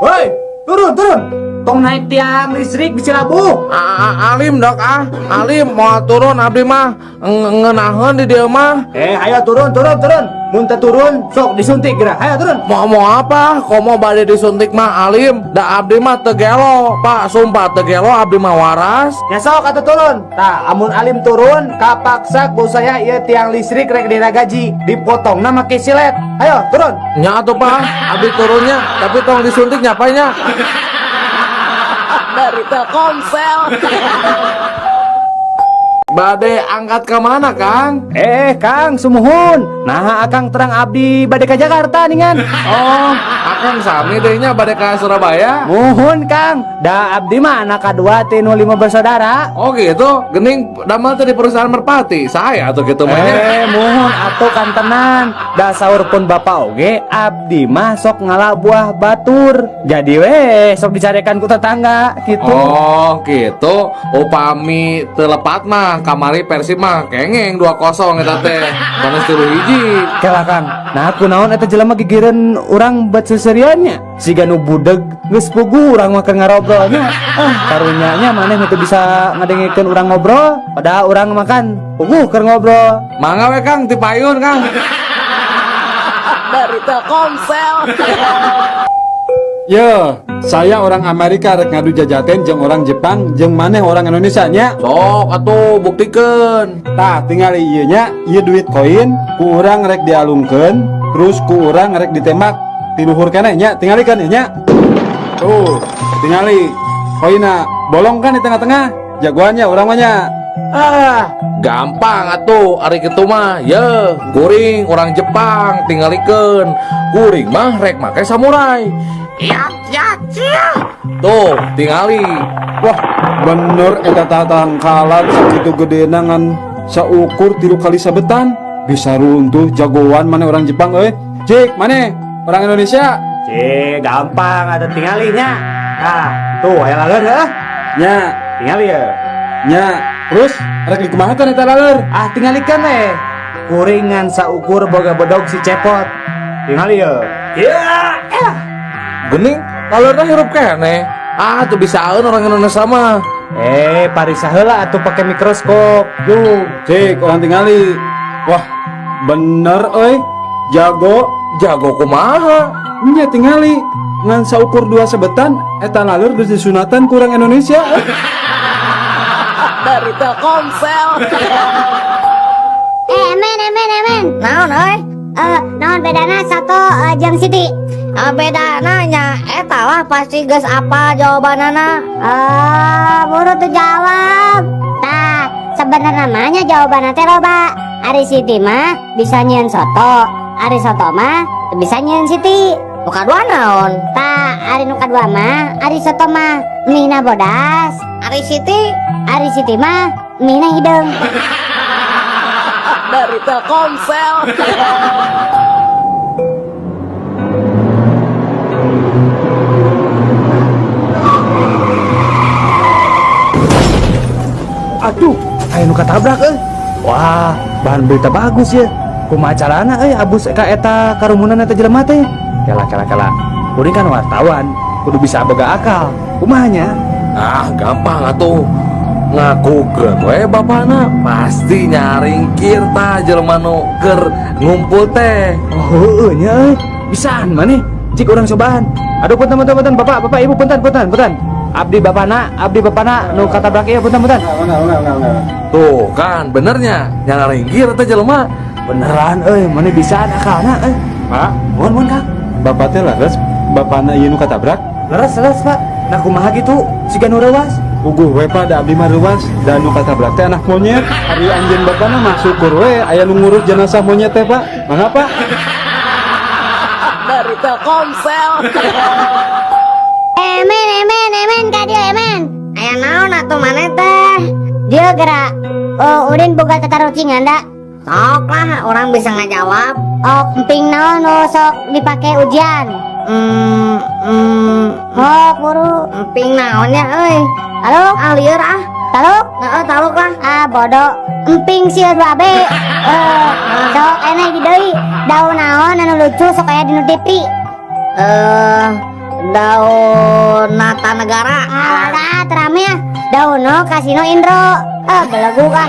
Woi, turun, turun. Tong naik tiang listrik bisa labuh. Alim dok ah, alim mau turun abdi mah ngeunaheun di dieu mah. Eh, ayo turun, turun, turun. Mun teu turun, sok disuntik geura. Ayo turun. Mau mau apa? Komo bade disuntik mah alim, da abdi mah teu gelo, Pak, sumpah teu gelo abdi mah waras. Ya sok atuh turun. Tah, amun alim turun, kapaksa ku saya ieu tiang listrik rek diragaji, dipotongna make silet. Ayo turun. Nya atuh Pak, abdi turunnya, tapi tong disuntik nyapanya. Dari Telkomsel. Bade angkat ke mana, Kang? Eh, Kang, sumuhun. Nah, Akang terang abdi bade ka Jakarta ningan. Oh, Akang sami deui nya bade ka Surabaya. Muhun, Kang. Da abdi mah anak kadua ti nu lima bersaudara. Oh gitu, gening damel teh di perusahaan Merpati. Saya atuh gitu mah nya. Eh, muhun atuh kantenan. Da saur pun bapak oge, abdi mah sok ngala buah batur. Jadi we sok dicarekan ku tetangga gitu. Oh gitu, upami teu lepat mah kamari Persib mah kengeng 2-0 eta teh. Bonus 3 hiji. Kela Kang, nah kunaon eta jelema gigireun urang bet seuseurian nya. Siga nu budeg geus puguh urang mah keur ngarobrolnya. Ah, karunya nya maneh nu teu bisa ngadengekeun urang ngobrol, padahal urang makan puguh keur ngobrol. Mangga we Kang, ti payun Kang. Dari Telkomsel. Yo, saya orang Amerika rek ngadu jajaten jeung orang Jepang jeung maneh orang Indonesia nya. Sok atuh buktikeun. Tah, tingali ieu nya, ieu duit koin ku urang rek dialungkeun, terus ku urang rek ditembak ti luhur keneh nya, tingalikeun ieu nya. Tuh, tingali koinna bolong kan di tengah-tengah. Jagoannya urang mah nya. Ah, Gampang atuh ari kitu mah. Ye, kuring orang Jepang tingalikeun. Kuring mah rek make samurai. Ya, ya, ya. Tuh, tingali. Wah, bener eta tatangkalan sakitu gedena ngan saukur 3 kali sabetan. Bisa runtuh jagoan mana orang Jepang euy. Cik, mana orang Indonesia? Cik, gampang atuh tingalinya. Tah, tuh aya laleur heuh. Nya, Tingali ya. nya. Terus rek dikumahakeun eta laleur? Ah, tingalikeun we. Kuringan saukur boga bedog si cepot. Tingali ya. Ya, eh. Gening, laleurna hirup keneh. Ah, tuh bisaeun orang Indonesia mah. Eh, pariksa heula atuh pake mikroskop. Yuh, cik orang tingali. Wah, bener euy. Jago. Jago kumaha? Nya tingali. Ngan saukur 2 sebetan eta laleur geus disunatan ku urang Indonesia. Dari Telkomsel. Eh, emen, emen, emen. Naon euy? Eh, naon bedana soto jeung Siti? Ah, bedana nya eta lah pasti geus apa jawabanana. Oh, buru tuh jawab. Tah, sebenarnya namanya jawabanna teh loba. Ari Siti mah bisa nyieun soto, ari soto mah bisa nyieun Siti. Nu kadua naon? Tah, ari nu kadua mah ari soto mah mie-na bodas, Ari Siti ari Siti mah mie-na hideung. Dari Telkomsel. Aduh, aya nu katabrak euy. Wah, bahan berita bagus ya. Kumaha carana euy abus ka eta karumunan eta jelema teh? Kela kela kela. Kuring kan wartawan, kudu bisa boga akal. Kumaha nya? Ah, gampang atuh. Ngakukeun we bapana pasti nyaringkir tah jelema nu keur ngumpul teh. Oh, heueuh nya euy. Bisaan maneh. Cik urang cobaan. Aduh punten punten punten bapak bapak ibu punten punten punten. Abdi bapana nu katabrak ieu punten punten. Enggak, enggak, enggak, enggak. Tuh kan benernya nyaringkir teh jelema. Beneran euy, maneh bisaan akalna euy. Pak, Mohon mohon Kang. bapak teh leres, bapana ieu nu katabrak. Leres leres Pak. Nah kumaha gitu? Siga nu reuas. Puguh we Pak, da abdi mah reuas, da nu katabrak teh anak monyet. Ari anjeun bapana mah syukur we aya nu ngurus jenazah monyet teh Pak. Mangga Pak. Dari Telkomsel. Emen, emen, emen ka dieu emen. Aya naon atuh maneh teh? Dieu gerak. Oh, Udin boga tatarucingan da. Sok lah orang bisa ngajawab. Oh, emping naon nu sok dipake ujian? Oh, buru. Emping naon nya euy? Taluk? Ah, lieur ah. Taluk? Heeh, taluk lah. Ah, bodoh. Emping sieun babe. Eh, sok enak di deui. Daun naon anu lucu sok aya di nu TV. Eh, Daun Nata Negara. Alah, terame ya. Dauno Kasino Indro. Ah, belegu ah.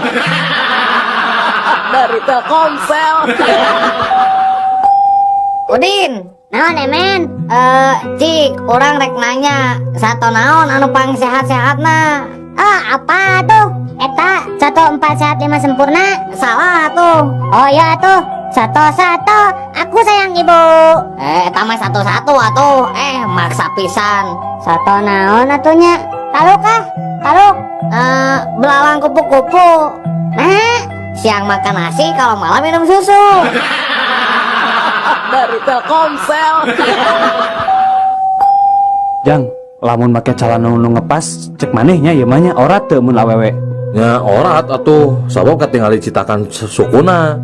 Dari Telkomsel. Udin. Naon, Emen? Eh, cik, urang rek nanya, sato naon anu pang sehat-sehatna? Ah, apa tuh? Eta, 1 4 sehat 5 sempurna. Salah tuh. Oh iya tuh, satu satu. Aku sayang ibu. Eh, eta mah satu-satu atuh. Eh, maksa pisan. Soto naon atunya? Taluk ah, taluk. Eh, belalang kupu-kupu. Nah, Siang makan nasi, kalau malam minum susu. Dari Telkomsel. Jang, lamun make calana nu ngepas cek manehnya ieu mah nya orat teu mun awewe? Nya orat atuh, sabab katingali citakan sukuna.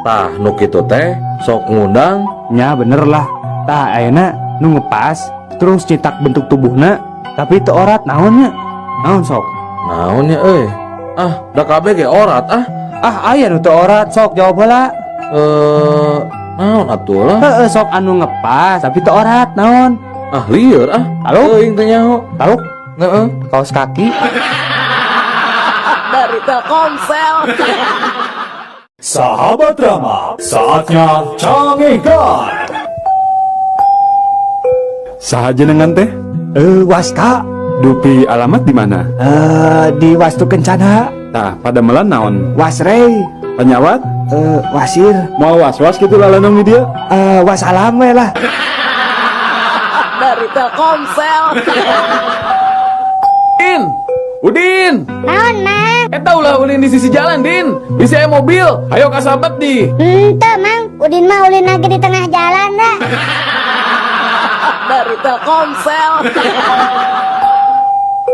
Tah nu kitu teh sok ngundang. Nya bener lah. Tah ayeuna nu ngepas terus cetak bentuk tubuhna tapi teu orat naonnya? Naon sok? Naonnya euy? Ah, da kabeh ge orat ah. Ah, aya nu teu orat, sok jawab heula. Eh, naon atuh lah? Heeh, sok anu ngepas tapi teu orat naon? Ah, lieur ah. Halo? Teuing teh nyaho. Taluk, Heeh. kaos kaki. Dari Telkomsel. Sahabat Rama, saatnya canggihkan. Saha jenengan teh? Eh, wasta. Dupi alamat di mana? Eh, di Wastu Kencana. Tah, padamelan naon? Wasrey. Panyawat? Eh, wasir. Mau was-was gitu lalanong di dia? Eh, wassalam we lah. Dari Telkomsel. Din, Udin, Naon, Mang? eta ulah ulin di sisi jalan, Din. Bisa aya mobil, ayo kasabet di. Henteu, Mang. Udin mah ulin lagi di tengah jalan dah. Dari Telkomsel.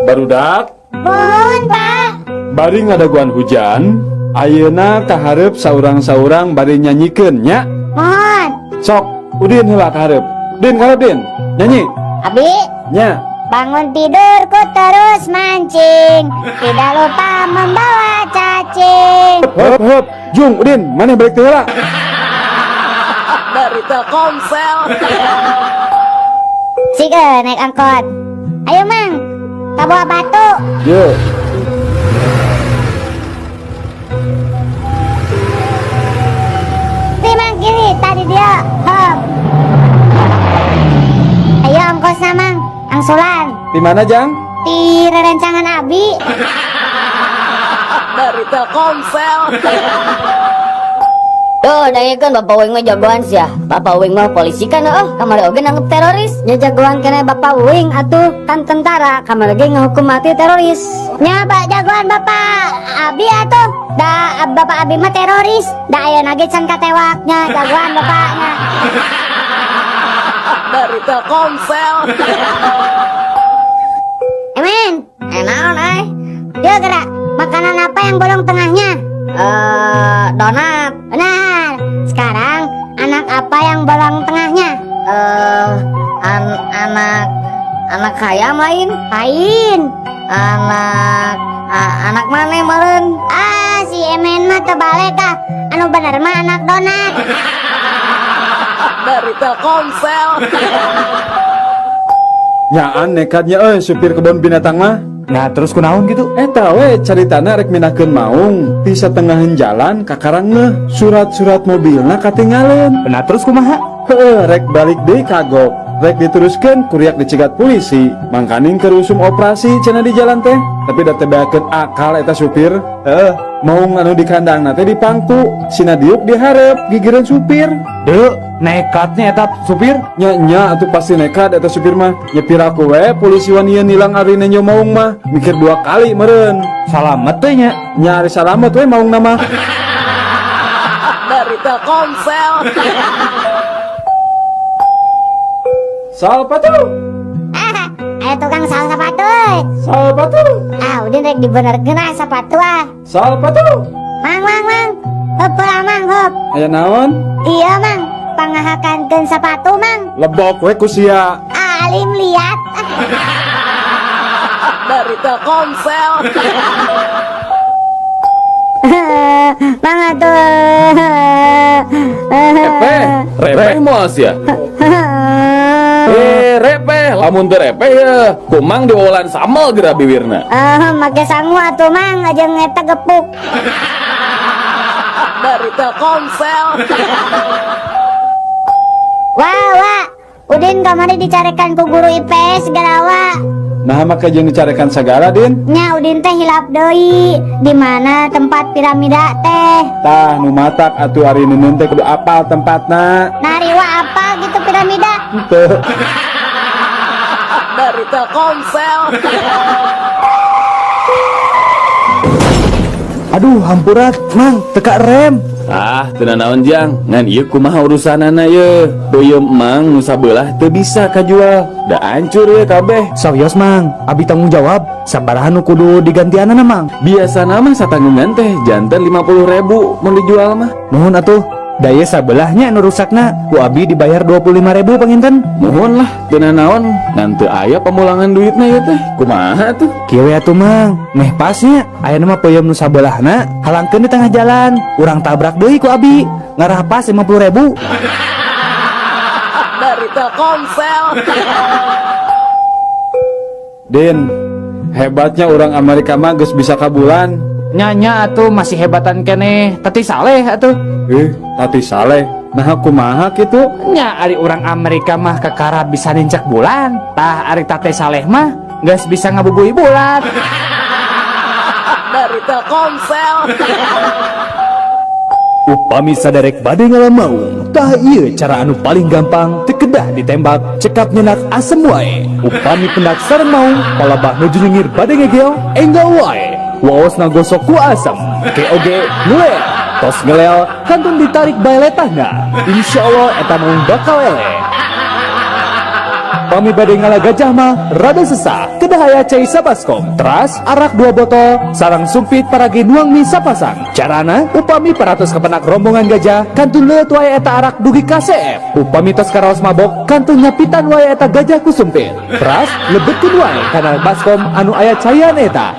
Barudak, Mohon, Pak. bari ngadaguan hujan, ayeuna kaharep saurang-saurang bari nyanyikeun nya. Mohon. Sok, Udin heula kaharep. Din kaharep Din, nyanyi. Abi, Nya. Bangun tidurku terus mancing, tidak lupa membawa cacing. Hop hop, Jung Udin, maneh balik teh heula. Dari Telkomsel. Sik naik angkot. Ayo, Mang. Ka Buah Batu. Yo. Kiri, Mang, kiri. Tadi dia. Hop. Ayo ongkosna, Mang. Angsulan. Di mana, Jang? Di rerencangan Abi. Dari Telkomsel. Tuh, dengekeun Bapak Wing mah jagoan sia. Bapak Wing mah polisi kan heuh, kamari oge nangkep teroris. Nya jagoan keneh Bapak Wing atuh, kan tentara, kamari oge ngehukum mati teroris. Nya Pak jagoan Bapak Abi atuh. Da Bapak Abi mah teroris. Da ayeuna ge can katewaknya jagoan bapaknya. Dari Telkomsel. Emen, Eh naon euy? dia gerak. Makanan apa yang bolong tengahnya? Eh, donat. Benar. Sekarang anak apa yang bolong tengahnya? Eh, anak anak ayam lain. Lain. Anak anak mana meureun? Ah, si Emen mah terbalik ah. Anu bener mah anak donat. Dari Telkomsel. Nyaan nekatnya euy supir kebun binatang mah. Nah, terus kunaon gitu? Eta we caritana rek mindahkeun maung ti satengahan jalan kakarang ngeuh surat-surat mobilna katinggalan. Nah, terus kumaha? Heeh, rek balik deui kagok. Rek diteruskeun kuriak dicegat polisi. Mangkaning keur usum operasi cenah di jalan teh. Tapi da teu beakeun akal eta supir. Heeh, maung anu di kandangna teh dipangku, sina diuk dihareup gigireun supir. Deu, nekatnya eta supir. Nya nya atuh pasti nekat eta supir mah. Nya piraku we polisi wani nilang ari nenjo maung mah. Mikir dua kali meureun. Salamet teh nya. Nya ari salamet we maungna mah. Dari Telkomsel. Salpatu, Ah, ayo tukang sal sepatu. Euy. salpatu, Ah, udah rek dibenerkeun ah sepatu ah. salpatu. Mang, mang, mang. Hop lah, Mang, hop. Aya naon? Iya, Mang. Pangahakankeun sepatu, Mang. Lebok we ku sia. Ah, alim liat. Dari Telkomsel. Mang atuh. Repeh, repeh moal sia. Eh, repeh. Repeh, lamun teu repeh ya. Ku Mang diwowolan sambel geura bibirna. Eh, make sangu atuh, Mang, jeung eta gepuk. Dari Telkomsel. Wah, wah. Udin kamari dicarekan ku guru IPS garawa. Nah, make jeung dicarekan sagala, Din. Nya Udin teh hilap deui. Di mana tempat piramida teh? Tah, nu matak atuh ari neundeun teh kudu apal tempatna. Nari wa apa gitu piramida? Teu. Dari Telkomsel. Aduh, hampura, Mang, teka rem. Ah, teu nanaon, Jang. Ngan ieu kumaha urusanana ye? Peuyeum Mang nu sabelah teu bisa kajual. Da hancur ye kabeh. Serius, Mang, abi tanggung jawab. Sabaraha nu kudu digantianana, Mang? Biasana mah satanggungan teh janten 50.000 mun dijual mah. Nuhun atuh. Da ieu sabelahnya nu rusakna, ku abi dibayar 25.000 panginten. Nuhun lah, teu nanaon, ngan teu aya pamulangan duitna ieu teh. Kumaha tuh? Kieu we atuh, Mang, meh pasnya ayeuna mah peuyeum nu sabelahna halangkeun di tengah jalan, urang tabrak deui ku abi, ngarah pas 50.000. Dari Telkomsel. Din, hebatnya orang Amerika mah geus bisa ka bulan. Nya-nya atuh masih hebatan keneh Tati Saleh atuh. Tati Saleh. Nah, kumaha kitu? Nya ari urang Amerika mah kakara bisa nincak bulan. Tah ari Tati Saleh mah geus bisa ngabubui bulan. Dari Telkomsel. Upami saderek bade ngalamaung, tah ieu cara anu paling gampang teu kedah ditembak, cekap nyenak asem wae. Upami pendak sareng maung, palabah nuju nyengir bade ngegel, enggal wae. Waosna gosok ku asem, ke oge ngelel. Tos ngelel, kantun ditarik bae letahna. Insyaallah eta maung bakal eleh. Pami bade ngala gajah mah rada sesah, kedah aya cai sabaskom, teras arak 2 botol, sarang sumpit paragi nuang mie sapasang. Carana upami paratos kepenak rombongan gajah, kantun leueut wae eta arak dugi ka CF. Upami tos karaos mabok, kantun nyapitan wae eta gajah ku sumpit. Teras lebetkeun wae kana baskom anu aya caian eta.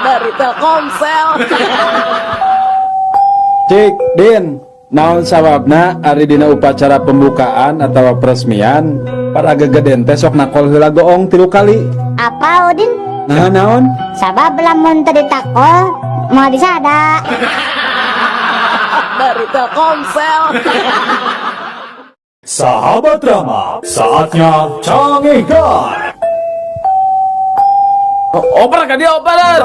Dari Telkomsel. Cik, Din, naon sababna ari dina upacara pembukaan atau peresmian para gegeden teh sok nakol heula goong 3 kali? Apa, Udin? Nah, naon? Sabab lamun teu ditakol moal disada. Dari Telkomsel. Sahabat Rama, saatnya canggihkan. Oper ka dia, oper.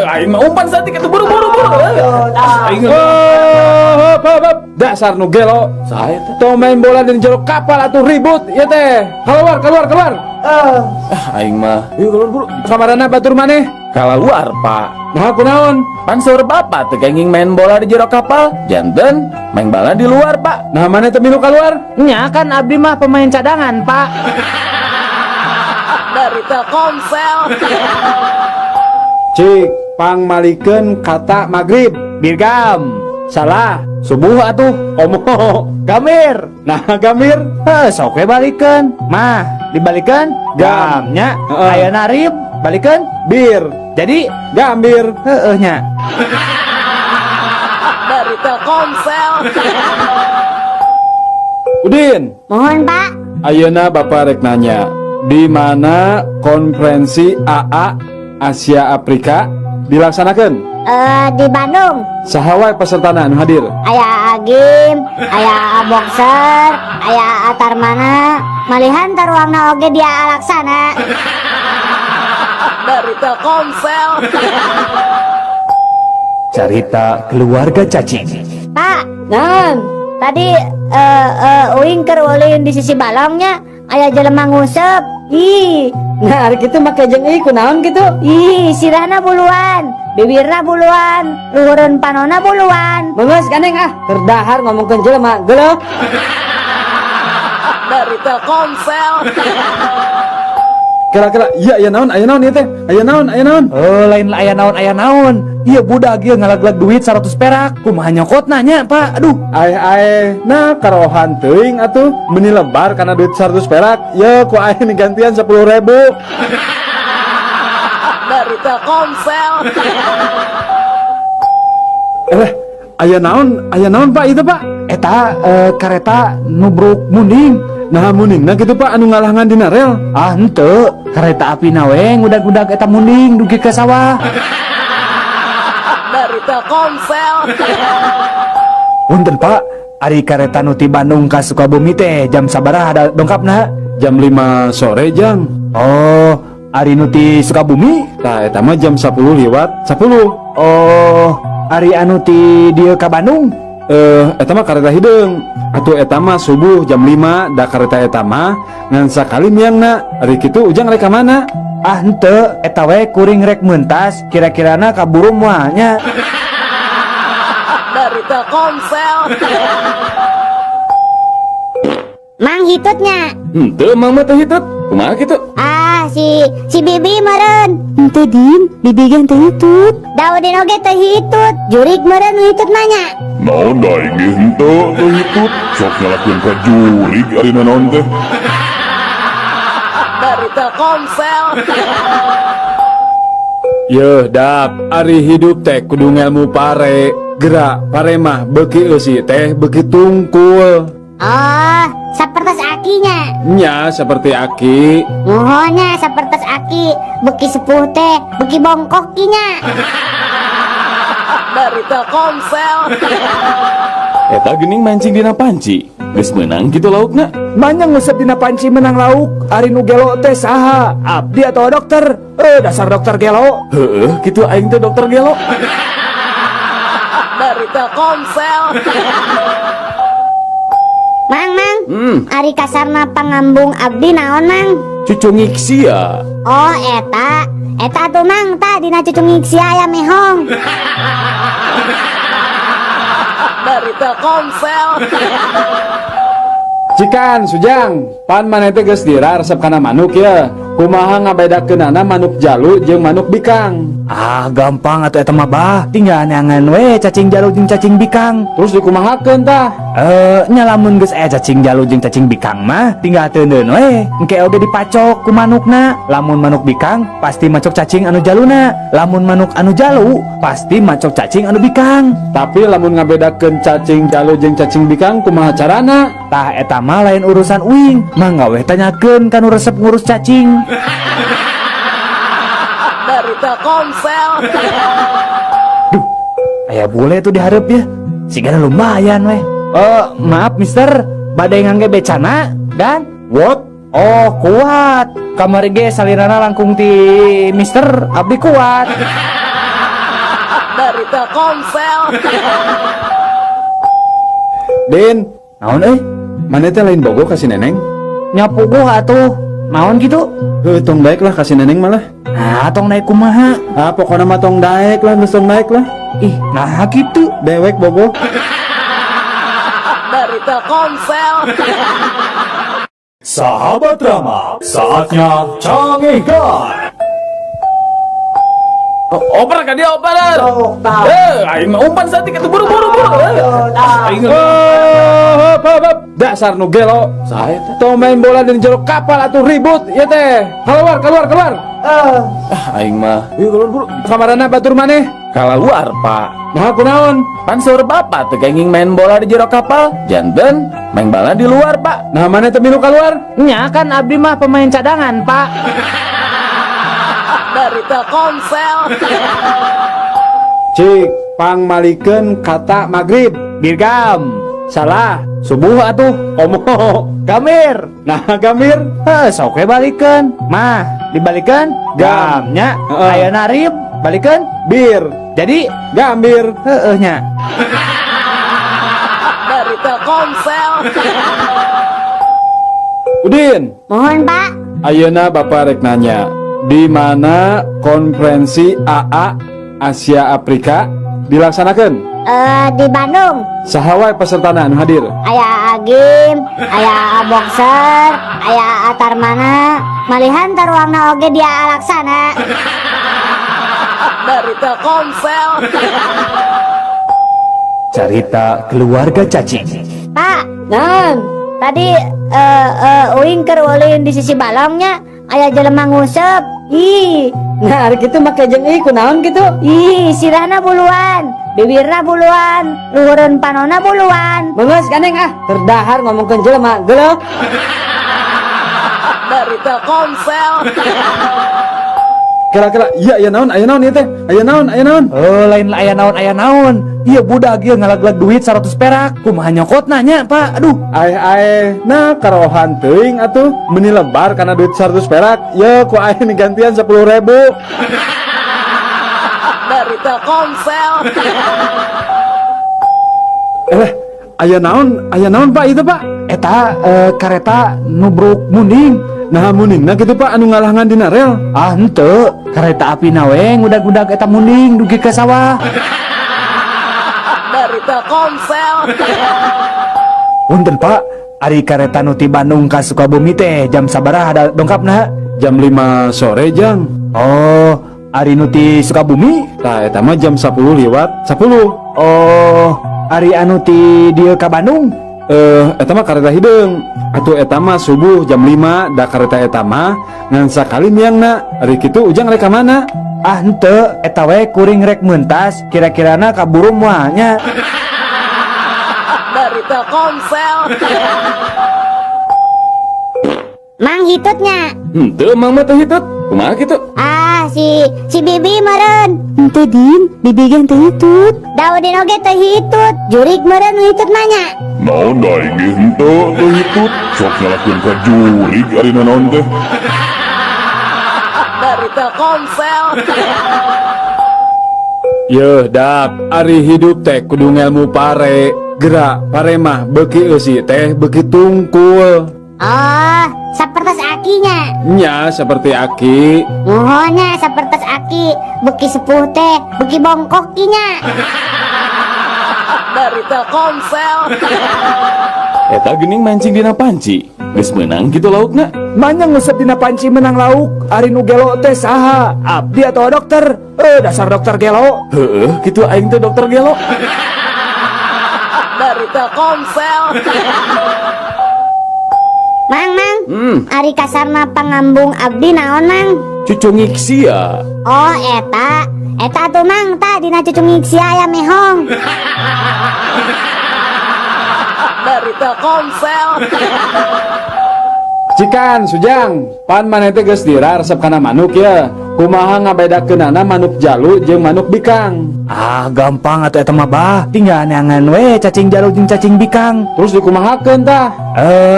Aing mah umpan saeutik atuh, buru buru buru. Aing Oh, hop, hop, hop. Dasar nu gelo. Saha eta? Tong main bola di jero kapal atuh ribut ieu teh. Keluar, keluar, keluar. Ah, aing mah. Yuk keluar buru. Kamarana batur maneh? Keluar, Pak. Nah, kunaon? Pan seur bapak teu kenging main bola di jero kapal, janten main bola di luar, Pak. Nah, maneh teu milu keluar? Nya kan abdi mah pemain cadangan, Pak. Dari Telkomsel. Cik, pangmalikeun kata maghrib. Birgam. Salah. Subuh atuh. Omo. Gamir. Nah, gamir. Heuh, sok we balikeun. Mah, dibalikeun? Gam. Gamnya. Heeh. Ayeuna rib, balikeun? Bir. Jadi gambir. Heueuh nya. Dari Telkomsel. Udin. Mohon, Pak. Ayeuna Bapak rek nanya, di mana konferensi AA Asia Afrika dilaksanakan? Di Bandung. Saha wae pesertana anu hadir? Aya Agim, aya Boxer, aya Tarmana, malihan taruangna oge dia Alaksana. Dari Telkomsel. Cerita keluarga cacing. Pak, Naon? Tadi uing keur ulin di sisi balongnya, aya jelema nguseup. Ih. Nah, ari kitu make jeung ieu kunaon kitu? Ih, sirahna buluan, bibirna buluan, luhureun panona buluan. Beungeus gandeng ah, keur dahar ngomongkeun jelema, geuleuh. Dari Telkomsel. Kira-kira, iya, aya naon, aya naon ieu teh? Aya naon, aya naon? Oh, lain aya naon, aya naon. Iya budak ieu ngalaglag duit 100 perak. Kumaha nyokotna nya, Pak? Aduh. Aeh, aeh. Nah, karohan teuing atuh. Meuni lebar kana duit 100 perak. Ye, ku aing digantian 10.000. Dari Telkomsel. Aya naon? Aya naon, Pak, itu, Pak? Eta kareta nubruk munding. Nah, mundingna gitu, Pak, anu ngalangan dina rel? Ah, henteu, kareta api na we ngudag-ngudag eta munding dugi ka sawah. Dari Telkomsel. Punten, Pak, ari kareta nu ti Bandung ka Sukabumi teh jam sabaraha ada dongkapna? Jam 5 sore, Jang. Oh, ari nu ti Sukabumi? Tah, eta mah jam 10 lewat 10. Oh, ari anu ti dieu ka Bandung? Eh, eta mah kareta hideung. Atuh eta mah subuh jam 5, da kareta eta mah ngan sakali miangna. Ari kitu Ujang rek ka mana? Ah, henteu, eta we kuring rek mentas, kira-kirana kaburu moal nya? Dari Telkomsel. Mang, hitutnya? Henteu, Mang mah teu hitut. Kumaha kitu? Ah, si si Bibi meren. Henteu, Din, Bibi ge henteu hitut. Daudin oge teu hitut. Jurik meren nu hitut mah nya. Naon da aing ge henteu teu hitut. Sok nyalakeun ka jurig ari nanaon teh. Dari Telkomsel. Yeuh, Dak, ari hidup teh kudu ngelmu pare. Gerak pare mah beuki eusi teh beuki tungkul. Oh, sapertos akinya. Nya, seperti aki. Muhun nya, sapertos aki, beuki sepuh teh, beuki bongkok kinya. Dari Telkomsel. Eta geuning mancing dina panci. Geus meunang kitu laukna? Banyak ngusep dina panci menang lauk. Ari nu gelo teh saha? Abdi atau dokter? Eh, dasar dokter gelo. Heeh, kitu aing teh dokter gelo. Dari Telkomsel. Mang, Mang, ari kasarna pangambung abdi naon, Mang? Cucungik sia. Oh, eta. Eta tuh, Mang, tah dina cucungik sia aya mehong. Dari Telkomsel. Cikan, Sujang, pan maneh teh geus dira resep kana manuk ya. Kumaha ngabedakeunana manuk jalu jeung manuk bikang? Ah, gampang atuh eta mah, Bah. Tinggal neangan we cacing jalu jeung cacing bikang. Terus dikumahakeun tah? Eh, nya lamun geus aya cacing jalu jeung cacing bikang mah tinggal teundeun we. Engke oge dipacok ku manukna. Lamun manuk bikang pasti macok cacing anu jaluna. Lamun manuk anu jalu pasti macok cacing anu bikang. Tapi lamun ngabedakeun cacing jalu jeung cacing bikang kumaha carana? Tah, eta mah lain urusan uing. Mangga weh tanyakeun ka nu resep ngurus cacing. Dari Telkomsel. Duh, aya bule tuh dihareup ya. Sigana lumayan weh. Oh, maaf, Mister, bade ngangge becana dan What? Oh, kuat. Kamari ge salirana langkung ti Mister, abdi kuat. Dari Telkomsel. Din, Naon euy? Maneh teh lain bogoh ka si Neneng? Nya puguh atuh. Naon gitu? Heuh, tong daek lah ka si Neneng malah. Nah, tong naik kumaha? Ah, pokoknya mah tong daek lah, geus tong daek lah. Ih, nah gitu. Dewek bogoh. Dari Telkomsel. Sahabat Rama, saatnya Cangegan. Oper ka dia, oper. Eh, aing mah umpan saeutik atuh, buru buru buru. Eh, aing Oh, hop, hop, hop. Dasar nu gelo. Saya teh. Tong main bola di jero kapal atuh, ribut ya teh. Keluar, keluar, keluar. Ah, aing mah. Yuk keluar buru. Kamarana batur maneh? Keluar, Pak. Nah, kunaon? Pan saur bapak teu kenging main bola di jero kapal, janten main bola di luar, Pak. Nah, maneh teu milu keluar? Nya kan abdi mah pemain cadangan, Pak. Dari Telkomsel. Cik, pangmalikeun kata maghrib. Birgam. Salah. Subuh atuh. Komo. Gamir. Nah, gamir. Heh, sok we balikeun. Mah, dibalikeun Gam. Gamnya. Heeh. Ayeuna rib, balikeun Bir. Jadi Gambir. Heeh nya. Dari Telkomsel. Udin. Mohon, Pak. Ayeuna Bapak rek nanya, di mana konferensi AA Asia Afrika dilaksanakan? Eh, di Bandung. Saha wae pesertana anu hadir? Aya Agim, aya Boxer, aya Tarmana, malihan taruangna oge dia Alaksana. Dari Telkomsel. Cerita keluarga cacing. Pak, Naon? Tadi uing keur ulin di sisi balongnya, aya jelema nguseup. Ih, Nah, ari kitu make jeung euy kunaon kitu? Ih, sirahna buluan, bibirna buluan, luhureun panona buluan. Beungeus gandeng ah, keur dahar ngomongkeun jelema, geuleuh. Dari Telkomsel. Kira-kira iya aya naon, aya naon ieu teh? Aya naon, aya naon? Oh, lain aya naon aya naon. Iya budak ieu ngalaglag duit 100 perak. Kumaha nyokotna nya, Pak? Aduh. Aeh aeh, nah karohan teuing atuh meuni lebar kana duit 100 perak. Ye ku aing digantian 10.000. Dari Telkomsel. Eh, aya naon Pak itu Pak? Eta kareta nubruk munding. Nah mundingna kitu Pak anu ngalangan dina rel. Ah henteu, kareta api na we ngudag-ngudag eta munding dugi ka sawah. Dari Telkomsel. Punten Pak, ari kareta nu ti Bandung ka Sukabumi teh jam sabaraha ada dongkapna? Jam 5 sore jang. Oh, ari nu ti Sukabumi? Tah eta mah jam 10 lewat 10. Oh, ari anu ti dieu ka Bandung? Eta mah kareta hideung. Atuh eta mah subuh jam 5 da kareta eta mah ngan sakali miangna. Ari kitu ujang rek ka mana? Ah henteu, eta we kuring rek mentas, kira-kirana kaburu moal nya. Dari Telkomsel. Mang hitutnya. Henteu mang mah teu hitut. Kumaha kitu? Ah, si si Bibi meureun. Henteu Din, Bibi ge henteu hitut. Daudin oge teu hitut. Jurik meureun nu hitut mah nya. Naon da aing ge henteu teu hitut. Sok nyalakeun ka jurig ari nanaon teh. Dari Telkomsel. Yeuh dak, ari hidup teh kudu ngelmu pare. Gerak pare mah beuki eusi teh beuki tungkul. Oh, sapertos akinya. Nya seperti aki. Nuhunnya sapertos aki, beuki sepuh teh, beuki bongkok kinya. Dari Telkomsel. Eta geuning mancing dina panci. Geus meunang kitu laukna. Manya ngusep dina panci menang lauk, ari nu gelo teh saha? Abdi atau dokter? Dasar dokter gelo. Heueuh, kitu aing teh dokter gelo. Dari Telkomsel. Mang, mang. Ari kasarna pangambung abdi naon, Mang? Cucungik sia. Oh, eta. Eta atuh Mang, tah dina cucungik sia aya mehong. Dari Telkomsel. Cikan, Sujang, pan maneh teh geus dira resep kana manuk ya. Kumaha ngabedakeunana manuk jalu jeung manuk bikang? Ah, gampang atuh eta mah bah. Tinggal neangan we cacing jalu jeung cacing bikang. Terus dikumahakeun tah?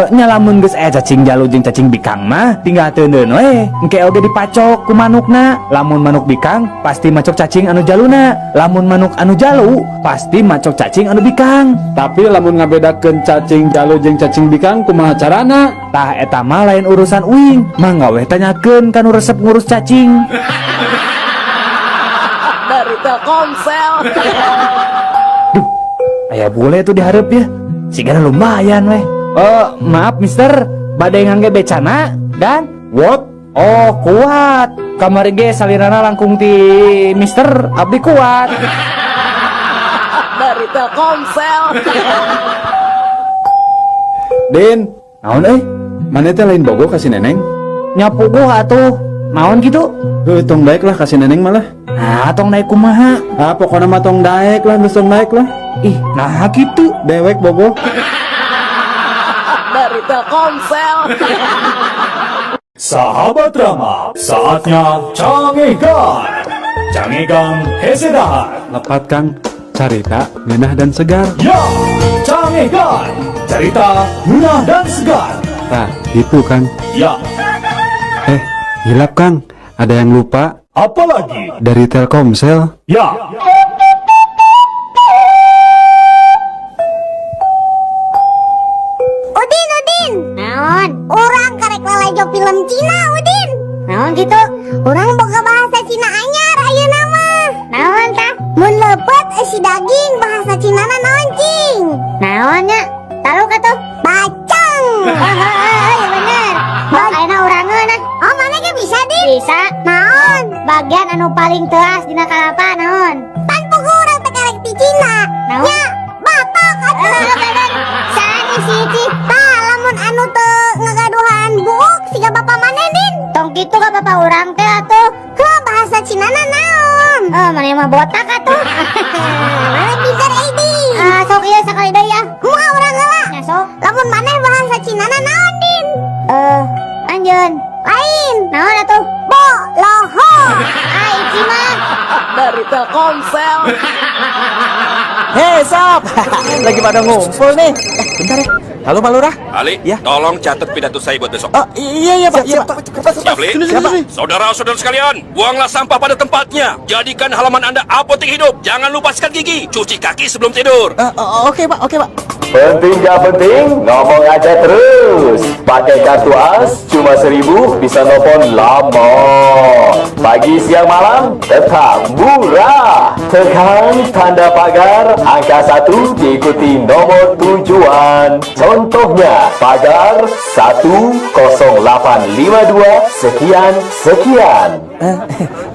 Nya lamun geus aya cacing jalu jeung cacing bikang mah tinggal teuneun we. Engke oge dipacok ku manukna. Lamun manuk bikang pasti macok cacing anu jaluna. Lamun manuk anu jalu pasti macok cacing anu bikang. Tapi lamun ngabedakeun cacing jalu jeung cacing bikang kumaha carana? Tah eta mah lain urusan uing. Mangga we tanyakeun ka nu resep ngurus cacing. Dari Telkomsel. Duh, aya bule tuh dihareup ya. Sigana lumayan weh. Oh, maaf mister, bade ngangge becana dan what? Oh, kuat. Kamari ge salirana langkung ti mister, abdi kuat. Dari Telkomsel. Din, naon euy? Maneh teh lain bogo ka si Neneng? Nya puguh atuh. Naon kitu? Heuh, tong daek lah ka si Neneng malah. Nah, tong daek kumaha? Ah, pokona mah tong daek lah, geus tong daek lah. Ih, nah kitu. Dewek bogo. Dari Telkomsel. Sahabat Rama, saatnya Cangegan. Cangegan hese dahar. Lepat Kang, carita ngeunah dan segar. Ya, Cangegan, carita ngeunah dan segar. Tah, itu Kang. Ya. Hilap Kang, ada yang lupa. Apalagi? Dari Telkomsel. Ya. Udin, Udin. Naon? Urang karek lalajo film Cina, Udin. Naon gitu? Urang boga bahasa Cina anyar ayeuna mah. Naon tah? Mun leupeut eusi daging bahasa Cina na naon cing? Naon nya? Taluk atuh? Bacang. Oh, iya bener. Oh, ayeuna urangeun ah. Oh, mana ge bisa, Din? Bisa. Naon? Bagian anu paling teas dina kalapa naon? Pan pugu urang teh karek ti Cina. Naon? Nya, batok atuh. Bener. Saha si Ici? Tah, lamun anu teu ngagaduhan buuk siga bapa maneh, Din. Tong kitu ka bapa urang teh atuh. Heuh, bahasa Cinana naon? Oh, maneh mah botak atuh. Maneh pinter Aidin. Ah, sok ieu sakali deui ah. Kumaha urang heula? Nya sok. Lamun maneh bahasa Cinana naon, Din? Anjeun. Lain. Naon atuh? Bo loho. Ah, ici mah. Dari Telkomsel. Hei sob, lagi pada ngumpul nih. Bentar ya. Halo Pak Lurah. Ali, Ya. tolong catat pidato saya buat besok. Oh iya iya Pak. Iya, Pak. Siap, Li? Saudara-saudara sekalian, buanglah sampah pada tempatnya. Jadikan halaman Anda apotek hidup. Jangan lupa sikat gigi, cuci kaki sebelum tidur. Oke Pak, oke Pak. Penting gak penting, ngomong aja terus. Pakai kartu AS cuma 1.000 bisa nelfon lama. Pagi, siang, malam tetap murah. Tekan tanda pagar angka 1 diikuti nomor tujuan. Contohnya pagar 10852 sekian sekian.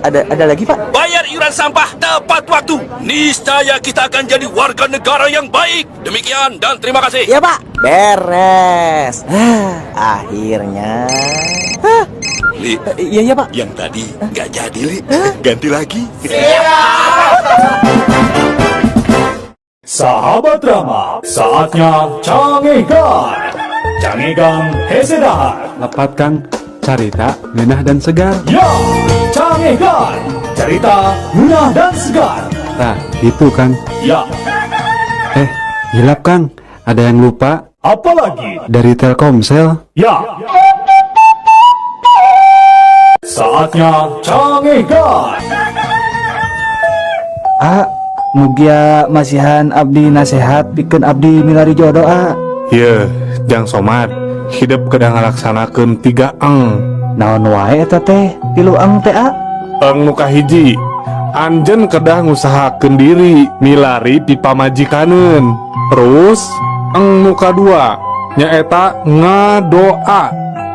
Ada lagi Pak? Bayar iuran sampah tepat waktu. Niscaya kita akan jadi warga negara yang baik. Demikian dan terima kasih. Iya Pak. Beres. Akhirnya. Hah. Li, Iya iya Pak. yang tadi nggak jadi, Li. Ganti lagi. Sahabat drama, saatnya Cangegan. Cangegan hese dahar. Lepat Kang, carita ngeunah dan segar. Ya, Cangegan. Cerita ngeunah dan segar. Nah, itu Kang. Ya, Hilap Kang, ada yang lupa apalagi? dari Telkomsel. Ya. Saatnya Cangegan. Ah, mugia masihan abdi nasehat pikeun abdi milari jodoh ah. Ye, Jang Somad, hidup kedah ngalaksanakeun 3 eng. Naon wae eta teh? 3 eng teh ah. Eng nu kahiji, anjeun kedah ngusahakeun diri milari ti pamajikaneun. Terus eng nu kadua nyaeta ngadoa.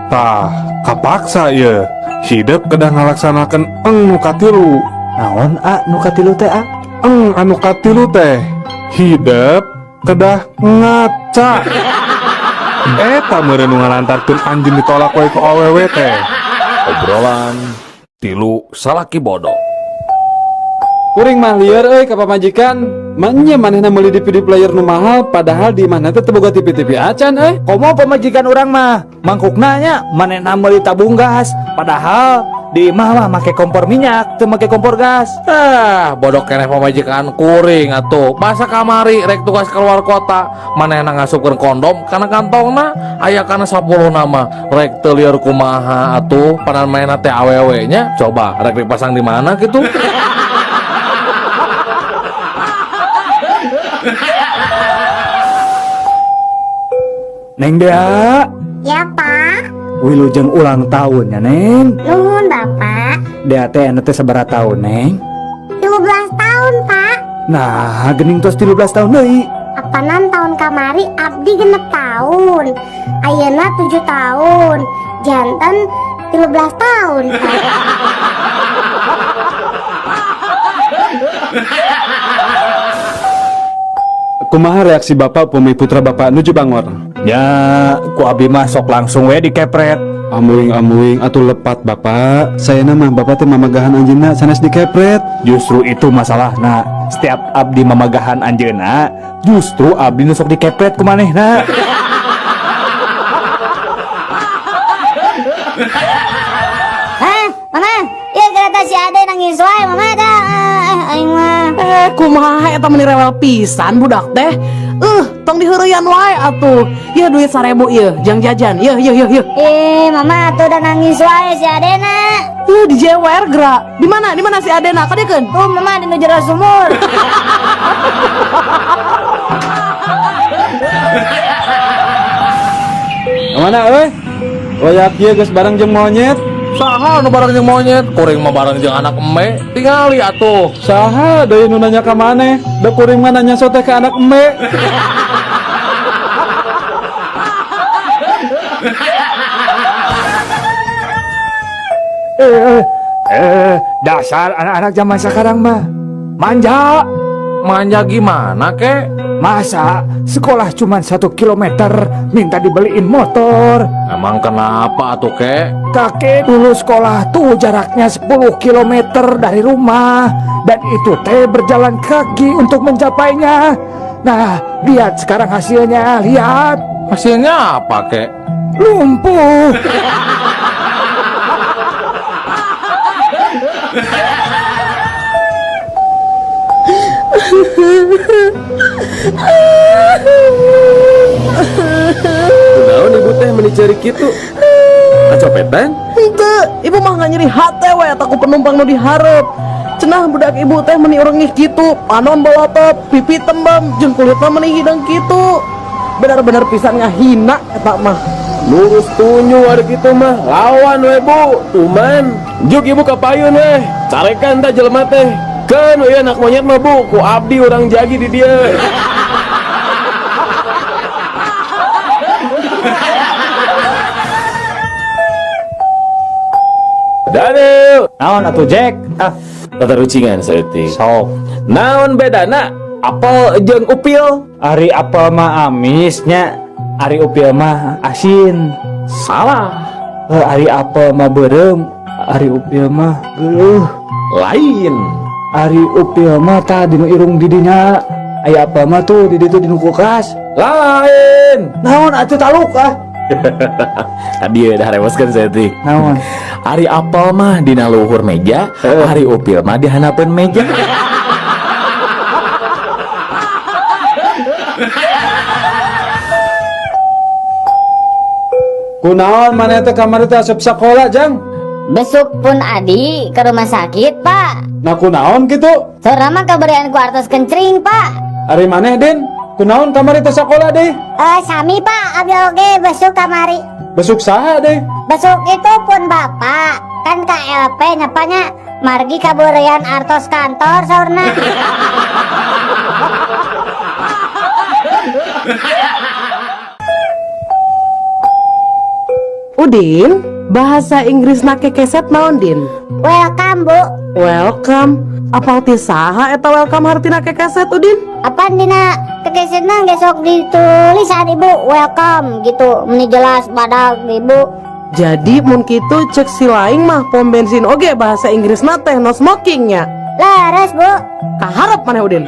Tah, kapaksa ye. Hidup kedah ngalaksanakeun eng nu katilu. Naon ah nu katilu teh ah? Eng anu katilu teh hidup kedah ngaca. Eta meureun nu ngalantarkeun anjeun ditolak wae ku awewe teh. Obrolan tilu salaki bodoh. Kuring mah lieur euy ka pamajikan. Manya manehna meuli DVD player nu mahal padahal di imahna teh teu boga TV-TV acan euy. Komo pamajikan urang mah mangkukna nya manehna meuli tabung gas padahal di imah mah make kompor minyak teu make kompor gas. Ah, bodoh keneh pamajikan kuring atuh. Masa kamari rek tugas keluar kota, manehna ngasupkeun kondom kana kantongna aya kana 10 nama. Rek teu lieur kumaha atuh, panan manehna teh awewe nya. Coba rek dipasang di mana kitu? Neng Dea. Ya Pak. Wilujeng ulang tahun ya Neng. Nuhun Bapak. Dea teh anu teh sabaraha tahun Neng? 13 tahun Pak. Nah, gening tos 13 tahun deui. Apanan tahun kamari abdi 6 tahun. Ayeuna 7 tahun. Janten 13 tahun Pak. Kumaha reaksi bapak pumi putra bapak nuju bangor? Ya, ku abi mah sok langsung we dikepret. Amuing-amuing atuh lepat bapak. Saya mah bapak teh mamagahan anjeunna sanes dikepret. Justru itu masalahna. Setiap abdi mamagahan anjeunna, justru abdi nu sok dikepret ku manehna. Hah, mama, ieu kereta si Ade nangis wae mama dah. Aing mah. Kumaha eta meuni rewel pisan budak teh. Tong diheureyan wae atuh. Yeuh duit 1000 ieu, jang jajan. Yeuh yeuh yeuh yeuh. Mama atuh udah nangis wae si Adena. Dijewer gerak. Di mana? Di mana si Adena? Kadiekeun? Tuh mama di nu jero sumur. Mana euy? Loyak ieu geus bareng jeung monyet. Saha nu bareng jeung monyet? Kuring mah bareng jeung anak eme. Tingali atuh. Saha deui nu nanya ka maneh? Da kuring mah nanya sote ka anak eme. Dasar anak-anak zaman sekarang mah manja. Manja gimana kek? Masa Sekolah cuma 1 kilometer, minta dibeliin motor. Emang kenapa tuh, Kek? Kakek dulu sekolah tuh jaraknya 10 kilometer dari rumah. Dan itu teh berjalan kaki untuk mencapainya. Nah, lihat sekarang hasilnya, lihat. Hasilnya apa, Kek? Lumpuh. Kunaon ibu teh meni ceurik kitu? Kacopetan? Henteu, ibu mah nggak nyeri hate we eta ku penumpang nu dihareup. Cenah budak ibu teh meni reungih kitu, panon bolotot, pipi tembem, jeung kulitna meni hideng kitu. Benar-benar pisan ngahina eta mah. Lurus tunyu ari kitu mah, lawan we bu, tuman. Juk ibu ka payun we, carekan tah jelema teh. Keun we anak monyet mah bu, ku abdi urang jagi di dieu. Daniel. Naon atuh Jack? Ah, tatarucingan saeutik. Sok. Naon bedana apel jeung upil? Ari apel mah amisnya, ari upil mah asin. Salah. Ari apel mah beureum, ari upil mah geuleuh. Lain. Ari upil mah tah dinu irung didinya. Aya apel mah tuh di ditu dinu kulkas. Lain. Naon atuh taluk ah. Tadi udah reweskeun saeutik. Naon? Ari apel mah dina luhur meja, ari upil mah di handapeun meja. Kunaon maneh teh kamari teh asup sakola, Jang? Besuk pun adi ke rumah sakit, Pak. Nah kunaon kitu? Saurna mah kaberian ku artos kencring, Pak. Ari maneh, Din? Kunaon kamari teh sakola deh? Sami, Pak, abdi oge besuk kamari. Besuk saha deh? Besuk itu pun bapak. Kan KLP nyapanya margi kabeurean artos kantor saurna. Udin, bahasa Inggris na kekeset naon, Din? Welcome, Bu. Welcome. Apal ti saha eta welcome hartina kekeset, Udin? Apaan dina kekesetna geus sok ditulisan Ibu welcome gitu, meni jelas badag Ibu. Jadi mun kitu cek si laing mah pom bensin oge bahasa Inggrisna teh no smoking nya. Leres, Bu. Kaharep maneh, Udin.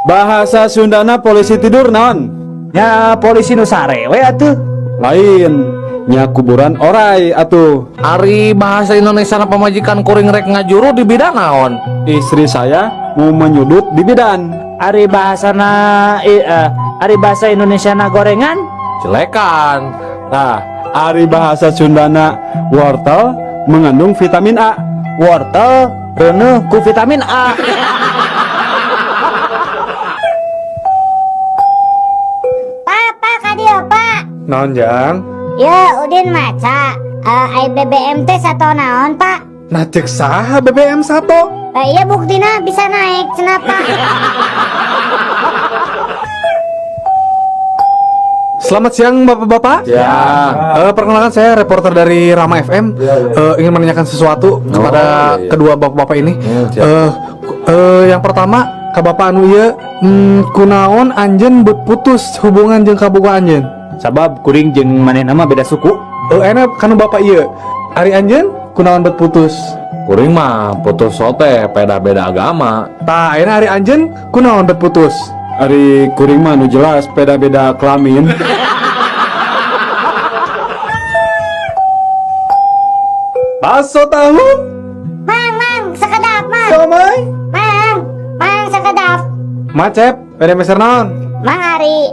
Bahasa Sundana polisi tidur naon? Ya polisi nu sare we atuh. Lain, nya kuburan orai atuh. Ari bahasa Indonesia na pamajikan kuring rek ngajuru di bidan naon? Istri saya mau menyudut di bidan. Ari bahasana ari bahasa Indonesia na gorengan? Jelekan. Nah, ari bahasa Sundana wortel mengandung vitamin A. Wortel reuneuh ku vitamin A. Naon, Jang? Ya, Udin maca. Ai BBM teh sato naon, Pak? Nah, cek saha BBM sato? Iya buktina bisa naik, cenah, Pak. Selamat siang, Bapak-bapak. Ya. Perkenalkan saya reporter dari Rama FM. Ya, ya. Ingin menanyakan sesuatu kepada iya, iya. kedua bapak-bapak ini. Siap. Yang pertama, ka bapak anu ieu, kunaon anjeun beut putus hubungan jeung kabogoh anjeun? Sabab kuring jeung manehna mah beda suku. Enak kanu bapak ieu. Ari anjeun kunaon bet putus? Kuring mah putus sote beda-beda agama. Tah, ayeuna ari anjeun kunaon bet putus? Ari kuring mah nu jelas beda-beda kelamin. Bakso tahu? Mang, mang, sekedap, mang. Somai? Mang, mang sekedap. Macep, beda meser naon? Mang ari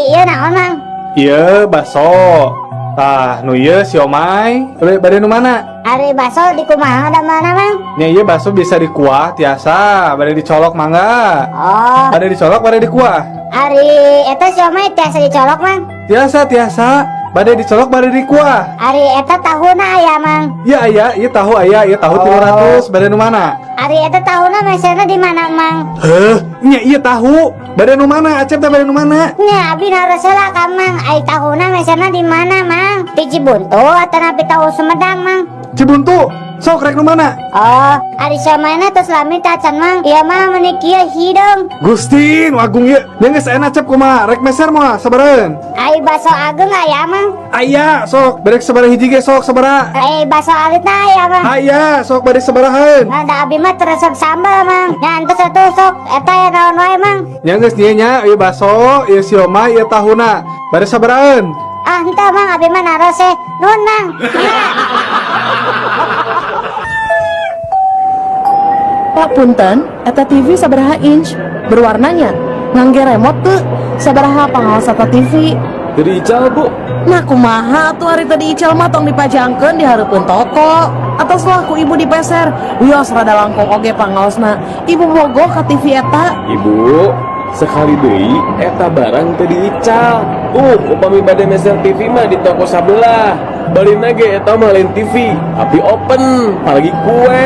ieu naon, Mang? Ieu bakso. Tah, nu ieu siomay. Bade nu mana? Ari bakso di kumaha da mana, Mang? Nya ieu bakso bisa dikuah tiasa, bade dicolok mangga. Oh. Bade dicolok bade dikuah. Ari eta siomay tiasa dicolok, Mang? Tiasa, tiasa. Bade dicolok bade dikuah. Ari eta tahuna aya, Mang? Iya aya, ieu tahu aya, ieu tahu 300, bade nu mana? Ari eta tahuna meserna di mana, Mang? Heuh, nya ieu tahu. Bade nu mana? Acep teh bade nu mana? Nya abi naros heula ka Mang, ai tahuna meserna di mana, Mang? Di Cibuntu atanapi tahu Sumedang, Mang? Cibuntu. Sok rek nu mana? Oh, ari siomayna tos lami tacan Mang. Ieu mah meuni kieu hidung. Gusti, nu agung ieu. Nya geus aya cep kumaha? Rek meser moal sabaraheun? Ai baso ageung aya Mang. Aya, sok bade sabaraha hiji ge sok sabaraha? Ai baso alitna aya Mang. Aya, sok bade sabaraheun? Nah, da abi mah teu resep sambal Mang. Nya entos atuh sok eta ya naon wae Mang. Nya geus nya nya ieu baso, ieu siomay, ieu tahuna. Bade sabaraheun? Ah, henteu Mang, abi mah naros eh. Nuhun Mang. Pak punten, eta TV sabaraha inch? Berwarnanya? Ngangge remote teu? Sabaraha pangaos eta TV? Teu diical Bu. Nah kumaha atuh ari teu diical mah tong dipajangkeun di hareupeun toko. Atos lah ku ibu dipeser. Wios rada langkung oge pangaosna. Ibu bogoh ka TV eta. Ibu, sekali deui eta barang teu diical. Upami bade meser TV mah di toko sabelah. Balina ge eta mah lain TV, tapi open, apalagi kue.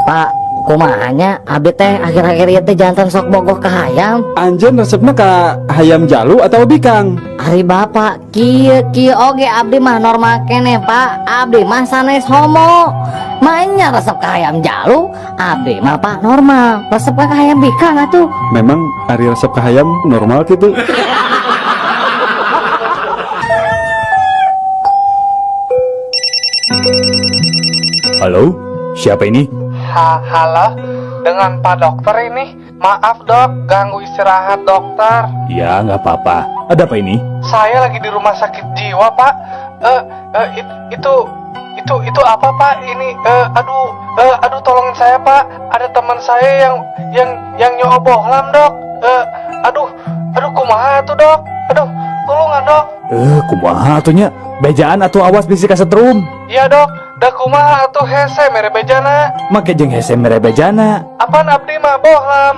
Pak, kumaha nya abdi teh akhir-akhir ieu teh jantan sok bogoh ka hayam. Anjeun resepna ka hayam jalu atau bikang? Ari bapak kieu kieu oge abdi mah normal keneh Pak. Abdi mah sanes homo. Maenya resep ka hayam jalu, abdi mah Pak normal. Resep ka hayam bikang atuh. Memang ari resep ka hayam normal kitu. Halo, siapa ini? Halo, dengan Pak Dokter ini. Maaf dok, ganggu istirahat dokter. Ya, nggak apa-apa. Ada apa ini? Saya lagi di rumah sakit jiwa Pak. Itu apa Pak? Ini, aduh, tolongin saya Pak. Ada teman saya yang nyobohlam dok. Aduh, kumaha tuh dok? Aduh, tulungan dok. Kumaha atuh nya? Bejaan atuh awas bisi kasetrum. Iya dok. Da kumaha atuh hese mere bejana. Make jeung hese mere bejana. Apaan abdi mah bohlam.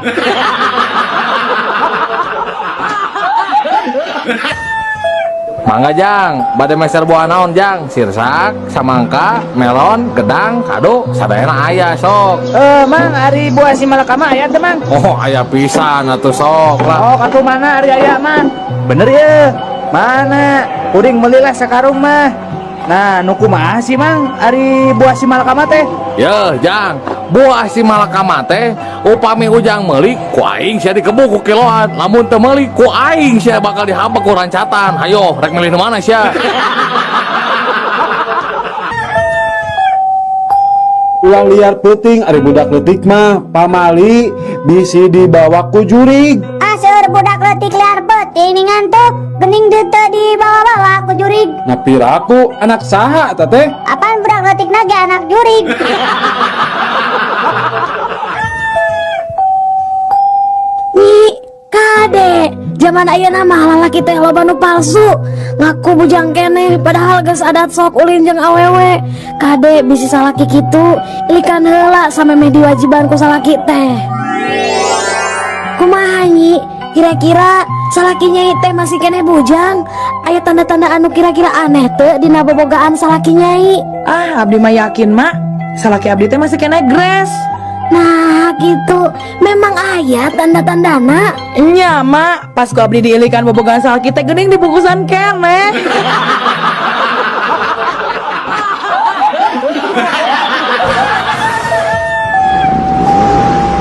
Mangga Jang, bade meser buah naon Jang? Sirsak, samangka, melon, gedang, kado, sadayana aya sok. Mang, ari buah si malakama aya teh Mang? Oh, aya pisan atuh sok lah. Oh, katu mana ari aya Mang? Bener ya? Mana? Kuring melilah sakarung mah. Nah, nu kumaha sih Mang ari buah si malakama teh? Yeuh, Jang, buah si malakama teh upami ujang meuli ku aing sia dikebuk ku kiloan. Lamun teu meuli ku aing sia bakal dihabek ku rancatan. Hayo, rek meuli nu mana sia? Ulah liar peuting ari budak leutik mah pamali bisi dibawa ku jurig. Ah, seueur budak leutik liar peuting ngantuk. Gening teu dibawa-bawa ku jurig. Nah piraku anak saha eta teh? Apaan budak leutik ge anak jurig? Nyi, kade, zaman ayeuna mah lalaki teh loba nu palsu. Ngaku bujang keneh padahal geus adat sok ulin jeung awewe. Kade bisi salaki kitu, ilikan heula samemeh diwajiban ku salaki teh. Kumaha nyi? Kira-kira salaki nyai teh masih keneh bujang? Aya tanda-tanda anu kira-kira aneh teu dina bobogaan salaki nyai? Ah, abdi mah yakin mak, salaki abdi teh masih keneh gres. Nah gitu, memang aya tanda-tandana. Nya mak, pas ku abdi diilikan bobogaan salaki teh geuning dibungkusan keneh.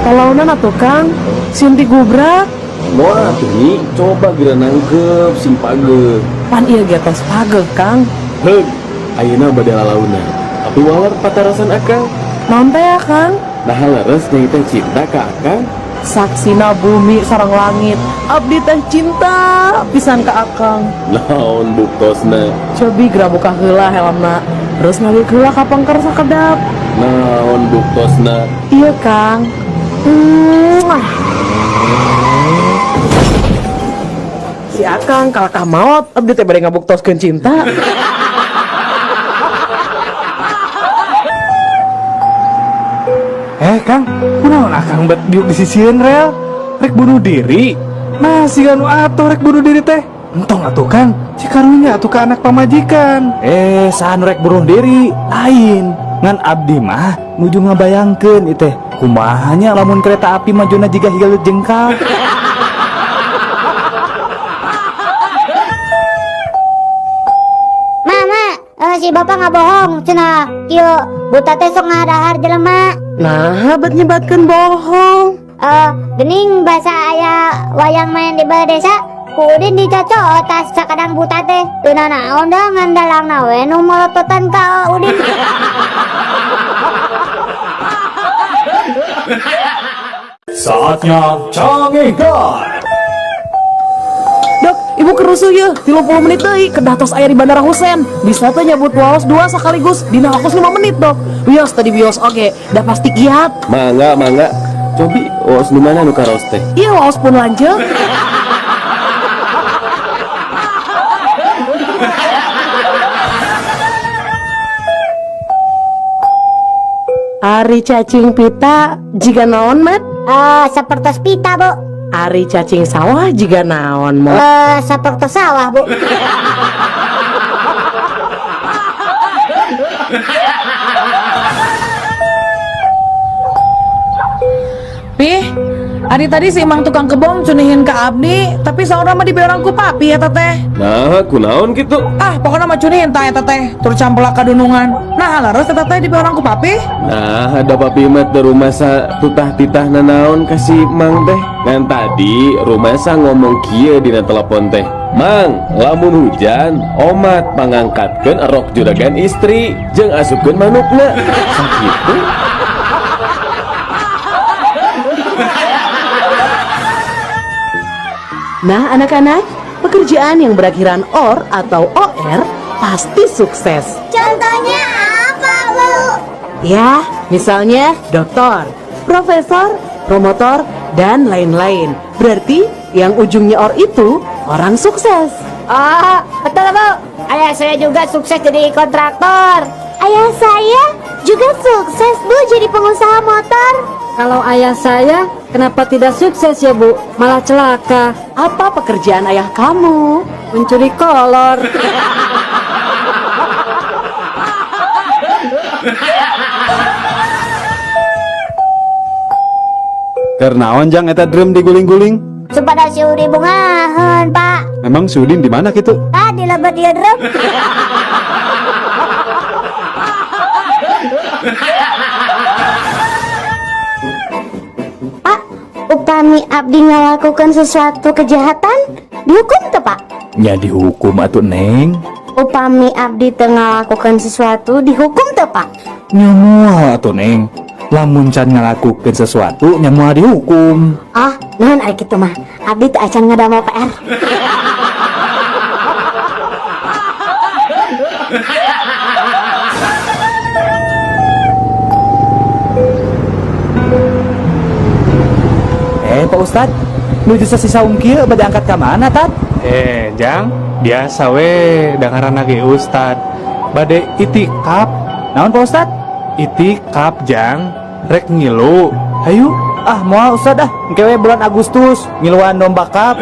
Kalaunan atuh Kang, sinti gubrak. Wah, tuh nyi, coba geura nangkep sing pageuh. Pan ieu ge tos pageuh, Kang. Heug, ayeuna bade lalaunan. Tapi waler patarasan akang. Naon teh ya, Kang? Nah, leres nyai teh cinta ka akang. Saksina bumi sareng langit, abdi teh cinta pisan ka akang. Naon buktosna? Cobi geura buka heula helmna, terus ngagek heula ka pengker sakedap. Naon buktosna? Iya, Kang. Muah. Si akang kalakah maot, abdi teh bade ngabuktoskeun cinta. Kang, kunaon akang bet diuk di sisieun rel? Rek bunuh diri? Masih anu atuh rek bunuh diri teh. Entong atuh Kang, cikarunya atuh ka anak pamajikan. Saha nu rek bunuh diri? Lain. Ngan abdi mah nuju ngabayangkeun ieu teh. Kumaha nya lamun kereta api majuna jiga higalut jengkal. Ma, si bapak nggak bohong cenah kieu buta teh sok ngadahar jelema. Nah, bet nyebatkeun bohong. Eh, gening bahasa aya wayang main di balai desa ku Udin dicocok tas sakadang buta teh teu nanaon da ngan dalangna we nu molototan ka Udin. Saatnya Cangehgar. Dok, ibu kerusuh ya, 30 menit deui kedah tos aya di Bandara Husein. Bisa teh nyabut waos dua sekaligus dina waktu 5 menit, Dok. Wios tadi wios oge, dah pasti kiat. Mangga, mangga. Cobi waos nu mana nu karaos teh? Iya, waos pun lanjut. Ari cacing pita jiga naon, Mat? Eh, sapertos pita, Bu. Ari cacing sawah jiga naon, Mot? Eh, sapertos sawah, Bu. Pih, ari tadi si Emang tukang kebon cunihin ke abdi, tapi saurna mah dibeorang ku papi eta teh. Nah, kunaon gitu? Ah, pokoknya mah cunihin tah eta teh, tur campelak kadunungan. Nah, leres eta teh dibeorang ku papi. Nah, ada papi mah teu rumasa tutah titah nanaon ka si Mang teh. Ngan tadi rumasa ngomong kieu dina telepon teh. Mang, lamun hujan, omat pangangkatkeun erok juragan istri jeung asupkeun manukna. Sakitu. Nah, anak-anak, pekerjaan yang berakhiran OR atau OR pasti sukses. Contohnya apa, Bu? Ya, misalnya doktor, profesor, promotor, dan lain-lain. Berarti yang ujungnya OR itu orang sukses. Ah, betul, Bu. Ayah saya juga sukses jadi kontraktor. Ayah saya juga sukses, Bu, jadi pengusaha motor. Kalau ayah saya, kenapa tidak sukses ya, Bu? Malah celaka. Apa pekerjaan ayah kamu? Mencuri kolor. Keur naon jang eta drum diguling-guling? Supados si Udin bungaheun, Pak. Memang si Udin di mana gitu? Tah di lebet ieu drum. Pak, upami abdi ngalakukan sesuatu kejahatan, dihukum teu, Pak? Nya dihukum atuh, Neng. Upami abdi teu ngalakukan sesuatu, dihukum teu, Pak? Nya moal atuh, Neng. Lamun can ngalakukeun sesuatu nya moal dihukum. Oh, nuhun ari kitu mah. Abdi teu acan ngadamel PR. Eh, Pak Ustad, nuju sasi saum kieu bade angkat ka mana, Tad? Eh, Jang, biasa we dengaran ge Ustad. Bade itikaf. Naon, Pak Ustad? Itikaf, Jang. Rek ngilu. Hayu. Ah, moal Ustad ah. Engke we bulan Agustus ngiluan domba kap.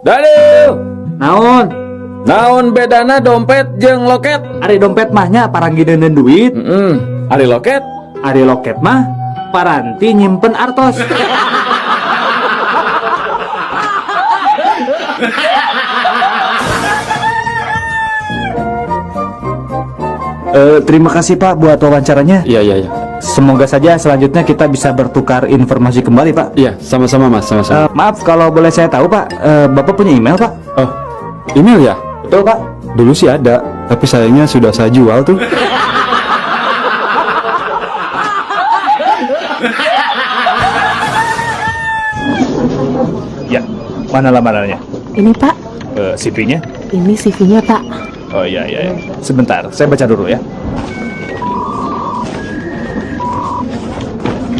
Daniel. Naon? Naon bedana dompet jeung loket? Ari dompet mah nya paranggi deuneun duit. Ari loket? Ari loket mah paranti nyimpen artos. Terima kasih Pak buat wawancaranya. Iya, iya, iya. Semoga saja selanjutnya kita bisa bertukar informasi kembali, Pak. Iya, sama-sama Mas, sama-sama. Maaf kalau boleh saya tahu Pak, Bapak punya email Pak? Oh, email ya? Betul Pak. Dulu sih ada, tapi sayangnya sudah saya jual tuh. Ya, mana lamarannya? Ini Pak. CV-nya? Ini CV-nya Pak. Oh iya, iya, iya. Sebentar, saya baca dulu ya.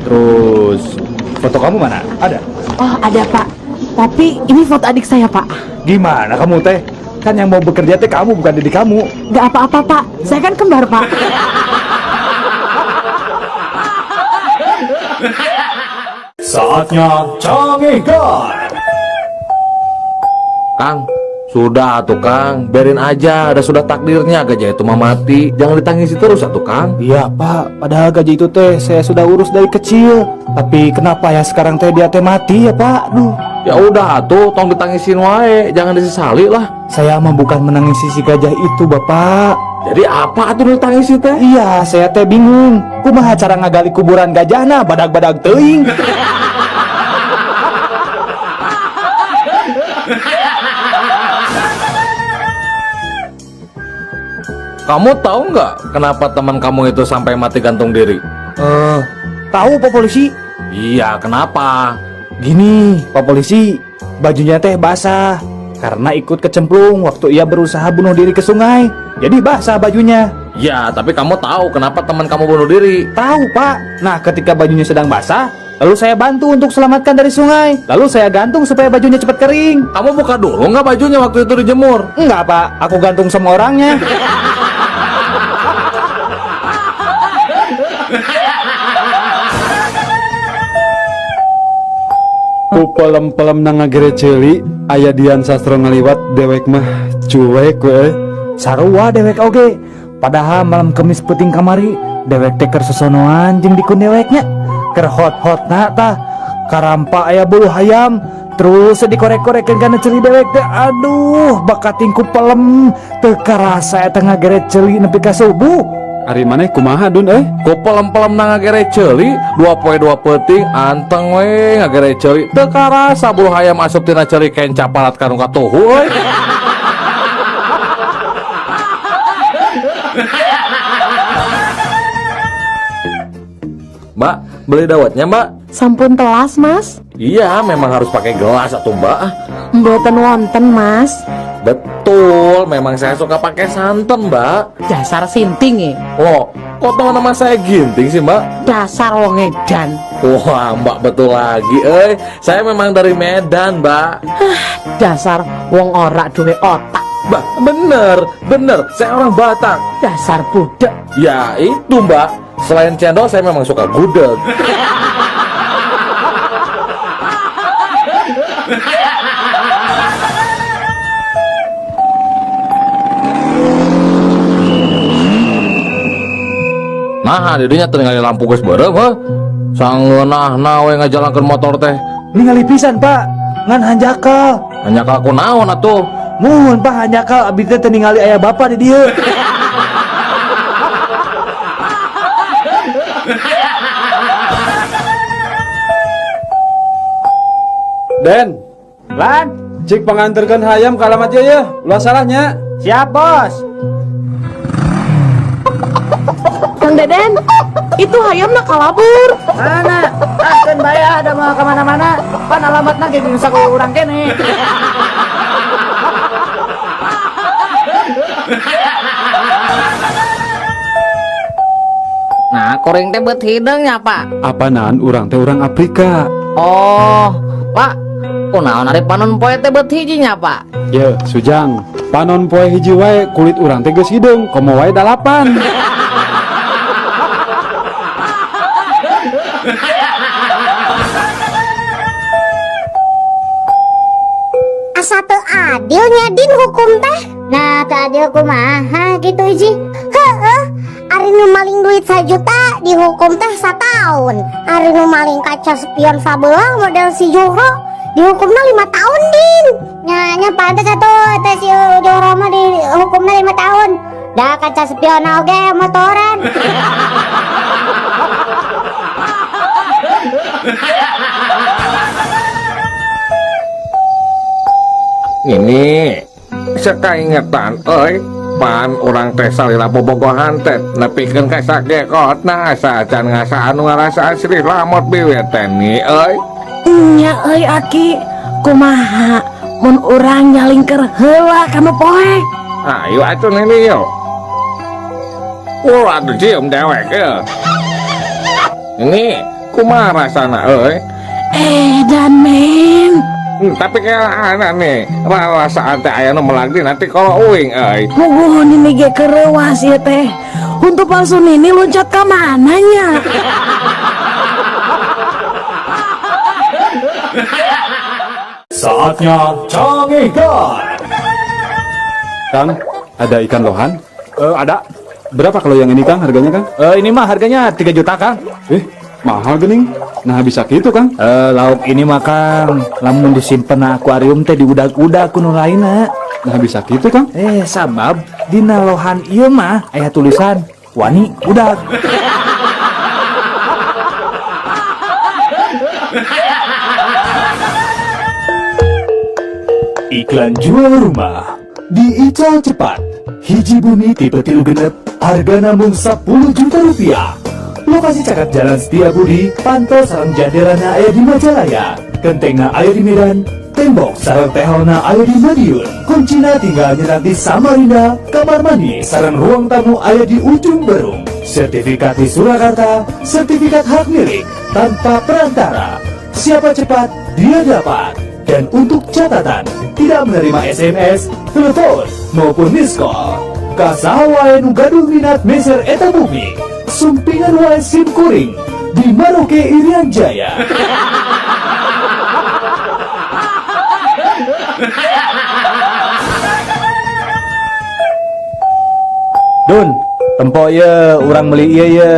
Terus, foto kamu mana? Ada? Oh, ada Pak. Tapi ini foto adik saya Pak. Gimana kamu teh? Kan yang mau bekerja teh kamu, bukan adik kamu. Gak apa-apa Pak, saya kan kembar Pak. Saatnya Cangehgar. Kang, Sudah atuh Kang, biarin aja, ada sudah takdirnya gajah itu mah mati. Jangan ditangisi terus atuh Kang. Iya Pak, padahal gajah itu teh saya sudah urus dari kecil. Tapi kenapa ya sekarang teh dia teh mati ya Pak? Duh. Ya udah atuh, tong ditangisin wae, jangan disesali lah. Saya mah bukan menangisi si gajah itu Bapak. Jadi apa atuh ditangisi teh? Iya, saya teh bingung. Kumaha cara ngagali kuburan gajahna badag-badag teuing. Kamu tahu nggak kenapa teman kamu itu sampai mati gantung diri? Tahu Pak Polisi. Iya, kenapa? Gini, Pak Polisi, bajunya teh basah karena ikut kecemplung waktu ia berusaha bunuh diri ke sungai. Jadi basah bajunya. Ya, tapi kamu tahu kenapa teman kamu bunuh diri? Tahu, Pak. Nah, ketika bajunya sedang basah, lalu saya bantu untuk selamatkan dari sungai. Lalu saya gantung supaya bajunya cepat kering. Kamu buka dulu nggak bajunya waktu itu dijemur? Enggak, Pak. Aku gantung sama orangnya. Ku pelem-pelem na ngagere ceuli, aya Dian Sastro ngaliwat dewek mah cuek we. Sarua dewek oge. Padahal malam Kemis peuting kamari dewek teh keur sosonoan jeung dikun deweknya. Keur hot-hotna tah karampa aya bulu hayam terus dikorek-korekeun kana ceuli dewek teh. Aduh, bakating ku pelem teu karasa eta ngagere ceuli nepi ka subuh. Ari maneh kumaha Dun euy? Ku pelem-pelem na ngagere ceuli, 2 poe 2 peuting anteng we ngagere ceuli. Teu karasa bulu hayam asup tina ceuli kenca parat ka nu katuhu euy. Mbak, beli dawetnya, Mbak? Sampun telas, Mas. Iya, memang harus pakai gelas atuh, Mbak. Mboten wonten, Mas. Betul, memang saya suka pakai santan, Mbak. Dasar sinting ya. Loh, kok tahu nama saya Ginting sih, Mbak? Dasar wong edan. Wah, Mbak betul lagi, Saya memang dari Medan, Mbak. Dasar wong ora duwe otak. Mbak, bener, saya orang Batak. Dasar budak. Ya, itu, Mbak. Selain cendol, saya memang suka gudeg. Nah, didinya teu ningali lampu geus beureum heuh. Sangeunahna we ngajalankeun motor teh. Ningali pisan, Pak. Ngan hanjakal. Hanjakal kunaon atuh? Muhun, Pak, hanjakal abdi teh teu ningali aya bapak di dieu. Den, Lan, cik panganterkeun hayam ka alamat ieu yeuh. Ulah salahnya. Siap, Bos. Kang Deden, itu hayam nak kalabur. Mana? Ah, kan bae ada mau kemana-mana. Pan alamatna ge geus saku urang kene. Nah, kuring teh beut hideung nya, Pak. Apanaan urang teh urang Afrika. Oh, Pak. Kunaon ari panon poe teh beut hiji nya, Pak? Ye, Sujang. Panon poe hiji wae kulit urang teh geus hideung, komo wae 8. Asa teu adil nya Din hukum teh. Nah, teu adil kumaha gitu Ji? Heeh, ari nu maling duit 1 juta dihukum teh 1 tahun. Ari nu maling kaca spion sabelah model si Juhro dihukumna 5 tahun Din. Nya nya pantes atuh teh si Juhro mah dihukumna 5 tahun. Da kaca spion oge motoran. Ini sakaingetan euy, pan urang teh salila bobogohan teh nepikeun ka sakekotna asa acan ngasaan nu ngarasaan Sri Lamot biwir teh ni euy. Nya euy Aki, kumaha mun urang nyalingker heula ka nu poek? Ayo atuh nini yo. Ulah atuh cium dewek euy. Ini kumaha rasana euy? Dan men. Tapi kayak anak nih, rasa teh aya nu melagdi nanti kalau uing euy. Puguh nini ge kereuas ieu teh. Untuk palsu nini loncat ka mana nya? Saatnya Canggih Guard. Kang, ada ikan lohan? Ada. Berapa kalau yang ini, Kang, harganya, Kang? Ini mah harganya 3 juta, Kang. Mahal gening. Nah, bisa gitu, Kang. Lauk ini mah, Kang, lamun disimpen na akuarium teh diudag-udag ku nu lainna. Nah, bisa gitu, Kang. Sabab dina lohan ieu mah aya tulisan wani udag. Iklan jual rumah di Ical Cepat. Hiji bumi tipe 36 harga namung 10 juta rupiah. Lokasi caket Jalan Setia Budi, pantau sareng jandelana aya di Majalaya, kentengna aya di Medan, tembok sareng tehelna aya di Madiun, kuncina tinggal nyerat di Samarinda, kamar mandi sareng ruang tamu aya di Ujung Berung, sertifikat di Surakarta, sertifikat hak milik tanpa perantara. Siapa cepat dia dapat. Dan untuk catatan, tidak menerima SMS, telepon, maupun miss call. Ka saha wae nu gaduh minat meser eta bumi, sumpingan wae sim kuring di Maroke Irian Jaya. Dun, tempo ye, urang beli ieu ye.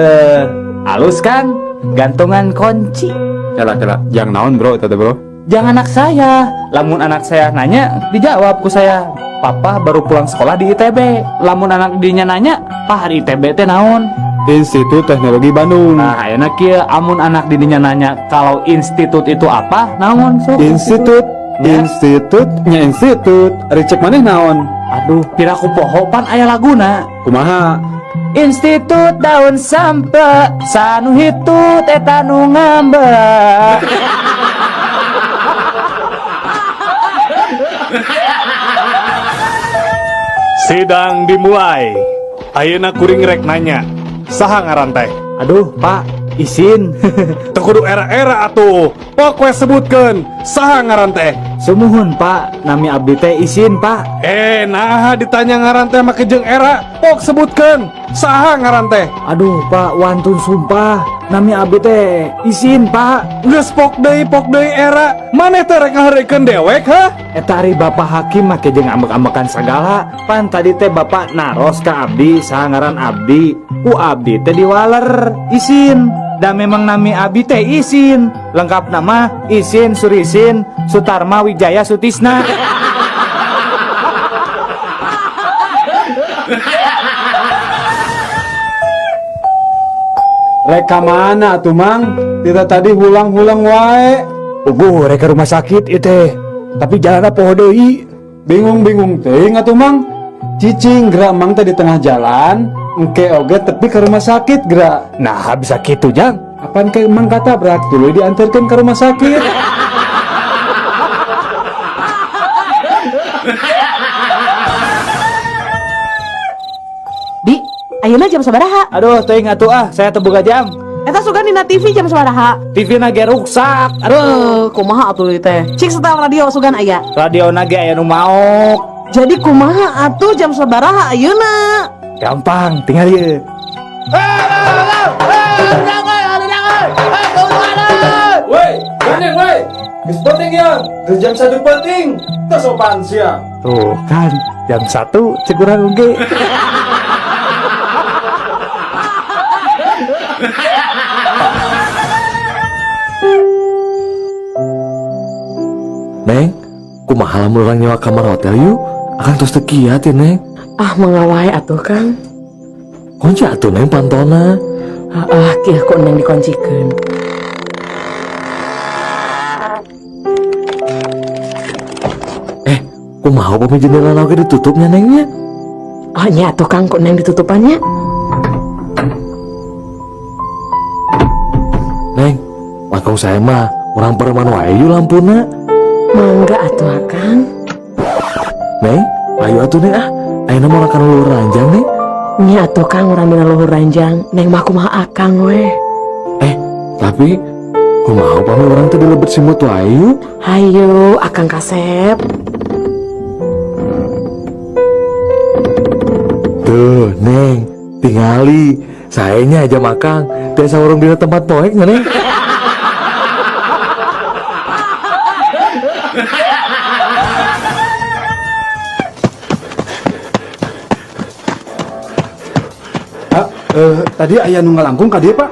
Halus kan? Gantungan kunci. Kela, kela, jang naon bro, eta teh bro? Jangan anak saya. Lamun anak saya nanya, dijawab ku saya. Papa baru pulang sekolah di ITB. Lamun anak dinya nanya, Pak hari ITB teh naon? Institut Teknologi Bandung. Nah, ayeuna kieu amun anak didinya nanya kalau institut itu apa? Naon sok? Institut, Ya. institut, nya institut. Ari cek maneh naon? Aduh, piraku poho pan aya laguna. Kumaha? Institut daun sampe, sanu hitut eta nu ngambek. Sidang dimulai. Ayeuna kuring rek nanya, saha ngaran teh? Aduh, Pak, isin. Teu kudu era-era atuh. Pok we sebutkeun, saha ngaran teh? Sumuhun, Pak, nami abdi teh isin, Pak. Naha ditanya ngaran teh make jeung era? Pok sebutkeun, saha ngaran teh? Aduh, Pak, wantun sumpah, nami abdi teh isin, Pak. Geus pok deui, pok deui era. Maneh teh rek ngaheureukeun dewek, ha? Eta ari Bapak Hakim make jeung ambek-ambekan sagala. Pan tadi teh Bapak naros ka abdi, saha ngaran abdi? Ku abdi teh diwaler, isin. Da memang nami abdi teh isin. Lengkap nama Isin Surisin Sutarma Wijaya Sutisna. Rek ka mana atuh, Mang? Kita tadi hulang-hulang wae. Puguh rek ke rumah sakit ieu teh. Tapi jalanna poho deui. Bingung-bingung teuing atuh, Mang. Cicing gerak Mang teh di tengah jalan, engke oge tepi ke rumah sakit gerak. Nah, bisa kitu, Jang. Apaan ke Mang katabrak tuluy diantarkeun ke rumah sakit. Di, ayeuna jam sabaraha? Aduh, teuing atuh ah, saya teu boga jam. Eta sugan dina TV jam sabaraha? TV na ge ruksak. Aduh, kumaha atuh ieu teh? Cik setel radio sugan aya. Radio na ge aya nu maok. Jadi kumaha atuh jam sabaraha ayeuna? Gampang, tinggal ieu. Woi, gandeng woi. Geus penting ya, geus jam 1 penting. Teu sopan sia. Tuh kan, jam 1 cek urang oge. Neng, kumaha lamun urang nyewa kamar hotel yuk? Akang tos teu kiat ya, Neng. Ah, mangga wae atuh, Kang. Kunci atuh, Neng, pantona. Ah, ah, kieu ku Neng dikuncikeun. Kumaha upami jendela oge ditutupnya, Nengnya? Oh, nya atuh, Kang, ku Neng ditutupannya. Neng, langkung saya mah urang pereman wae yuk lampuna. Mangga atuh, Akang. Neng, ayo atuh, Neng, ah. Ayeuna mah urang kana luhur ranjang, Neng. Nya atuh, Kang, urang dina luhur ranjang. Neng mah kumaha Akang we. Tapi kumaha upami urang teh dilebet simut wae yuk? Hayu, Akang kasep. Tuh, Neng, tingali. Saenya aja makang, tiasa urang dina tempat poek nya, Neng. Tadi aya nu ngalangkung ka dieu, Pak.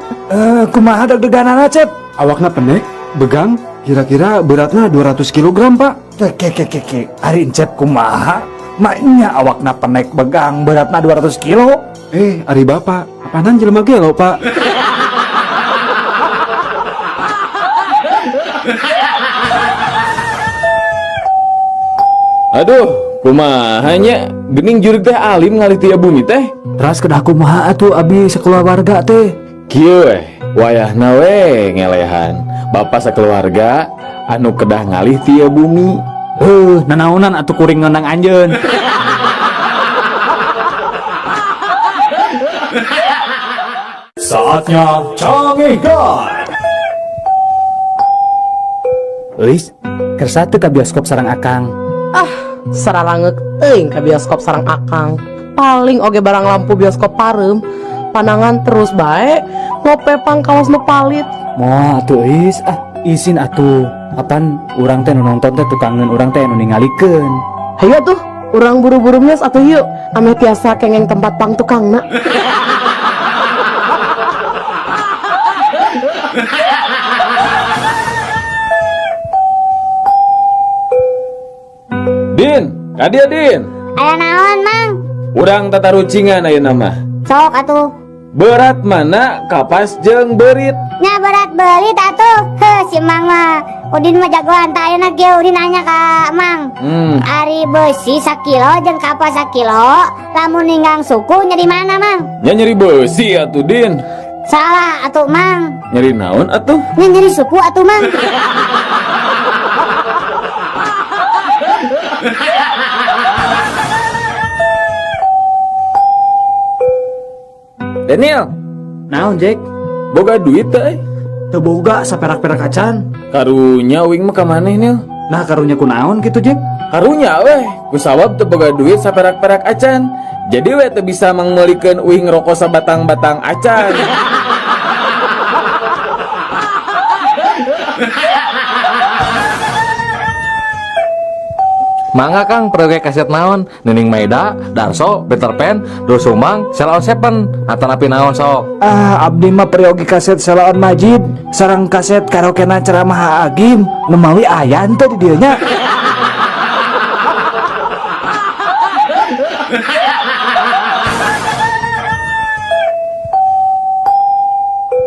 Kumaha deg-deganana, Cep? Awakna pendek, begang, kira-kira beratna 200 kilogram, Pak. Ke ke ke ke. Ari Encep kumaha? Maknya awakna penek begang beratna 200 kilo. Ari Bapak, apanan jelema gelo, Pak? Aduh, kumaha nya? Gening jurig teh alim ngalih ti bumi teh. Teras kedah kumaha atuh abi sakeluarga teh? Kieu weh, wayahna we ngelehan. Bapak sakeluarga anu kedah ngalih ti bumi. Nanaonan atuh kuring ngondang anjeun. Saatnya Canggihkan. Euis, kersa teu ka bioskop sareng Akang. Ah, saralangeuk teuing ka bioskop sareng Akang. Paling oge barang lampu bioskop pareum, panangan terus bae, ngope pangkawas nu palit. Moal atuh Euis, ah izin atuh. Apan urang teh nu nonton teh tukangeun urang teh nu ningalikeun. Hayu atuh, urang buru-buru mes atuh yuk, ameh tiasa kengeng tempat pang tukangna. Din, kadia Din. Aya naon, Mang? Urang tatarucingan ayeuna mah. Sok atuh. Berat mana kapas jeung beurit? Nya berat beurit atuh. Heuh, si Mang mah. Udin mah jagoan tah ayeuna ge Udin nanya ka Mang. Ari beusi sakilo jeung kapas sakilo, lamun ninggang suku nyeri mana, Mang? Nya nyeri beusi atuh, Din. Salah atuh, Mang. Nyeri naon atuh? Nya nyeri suku atuh, Mang. Daniel, naon Jack? Boga duit teh? Teu boga saperak-perak acan. Karunya uing mah ka maneh, Nil? Nah, karunya ku naon kitu, Jack? Karunya weh, ku sawab teu boga duit saperak-perak acan. Jadi weh teu bisa mangmeulikeun uing rokok sabatang-batang acan. Mangga Kang, proyek kaset naon? Nining Maida, Darso, Peter Pan, Doel Sumbang, Sheila on Seven, atanapi naon sok? Ah, abdi mah peryogi kaset Sheila on Majid, sareng kaset karaokena ceramah Agim, nu mawi aya henteu di dieu nya.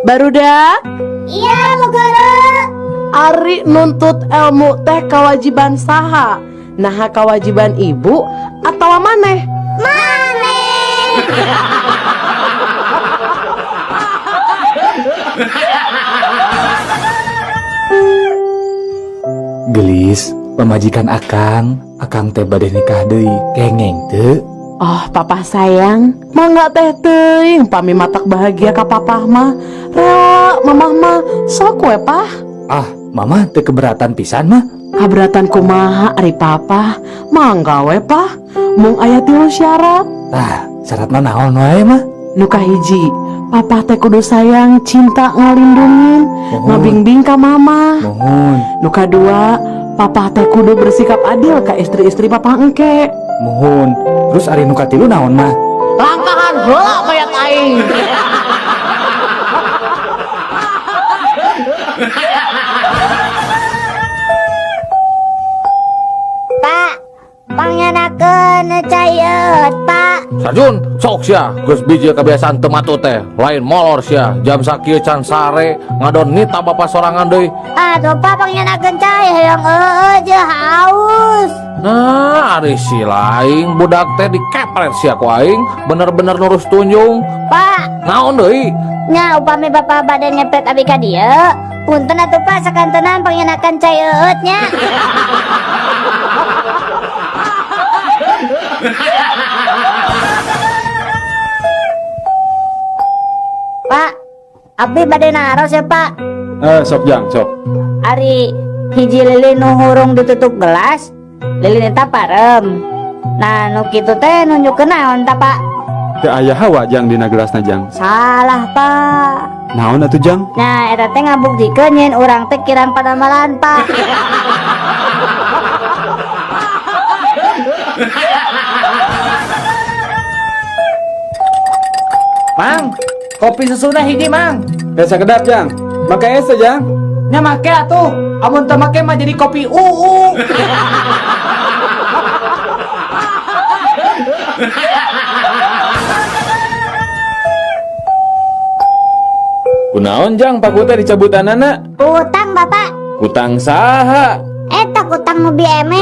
Barudak? Iya, Bu Guru. Ari nuntut ilmu teh kewajiban saha? Naha kewajiban ibu atau maneh? Maneh. Gelis, pamajikan Akang, Akang teh bade nikah deui, kengeng teu? Oh, papa sayang, mangga teh teuing pami matak bahagia ka papah mah. Rela mamah mah sok we pah. Ah, mama teu keberatan pisan mah. Kaberatan kumaha ari papa? Mangga we pah. Mung aya 3 syarat. Tah, syaratna naon wae mah? Nu kahiji, papa teh kudu sayang, cinta ngalindungin, ngabingbing ka mama. Mohon. Nu kadua, papa teh kudu bersikap adil ka istri-istri papa engke. Mohon. Terus ari nu katilu naon mah? Langkahan heula mayat aing. Pak, pangyanakeun cai Pak. Sarjun, sok sia, geus biji kebiasaan teu matut teh, lain molor sia, jam sakieu can sare, ngadon nita bapa sorangan deui. Aduh Pak, pangyanakeun cai hayang eueuh je haus. Nah, ari si laing budak teh dikepret sia ku aing, bener-bener nurus tunjung. Pak, naon deui? Nya upami bapa bade ngepet abi ka dieu, punten atuh Pak sakantenan pangyanakeun cai eueut nya. Pak, abdi bade naros ya Pak. Sok jang, sok. Ari hiji lilin nu hurung ditutup gelas, lilin eta parem. Nah, nu kitu teh nunjukkeun naon ta Pak? Teu aya hawa jang dina gelasna jang. Salah Pak. Naon atuh jang? Nah, eta teh ngabuktikeun nyeun urang teh kirang padamalan Pak. Mang, Kopi susuna hiji, Mang. Eh, sakedap, Jang. Make es teh, Jang. Nya make atuh. Amun teu make mah jadi kopi uu. Kunaon Jang paku teh dicabutanana? Utang, Bapak. Kutang saha? Eta kutang nu bieme.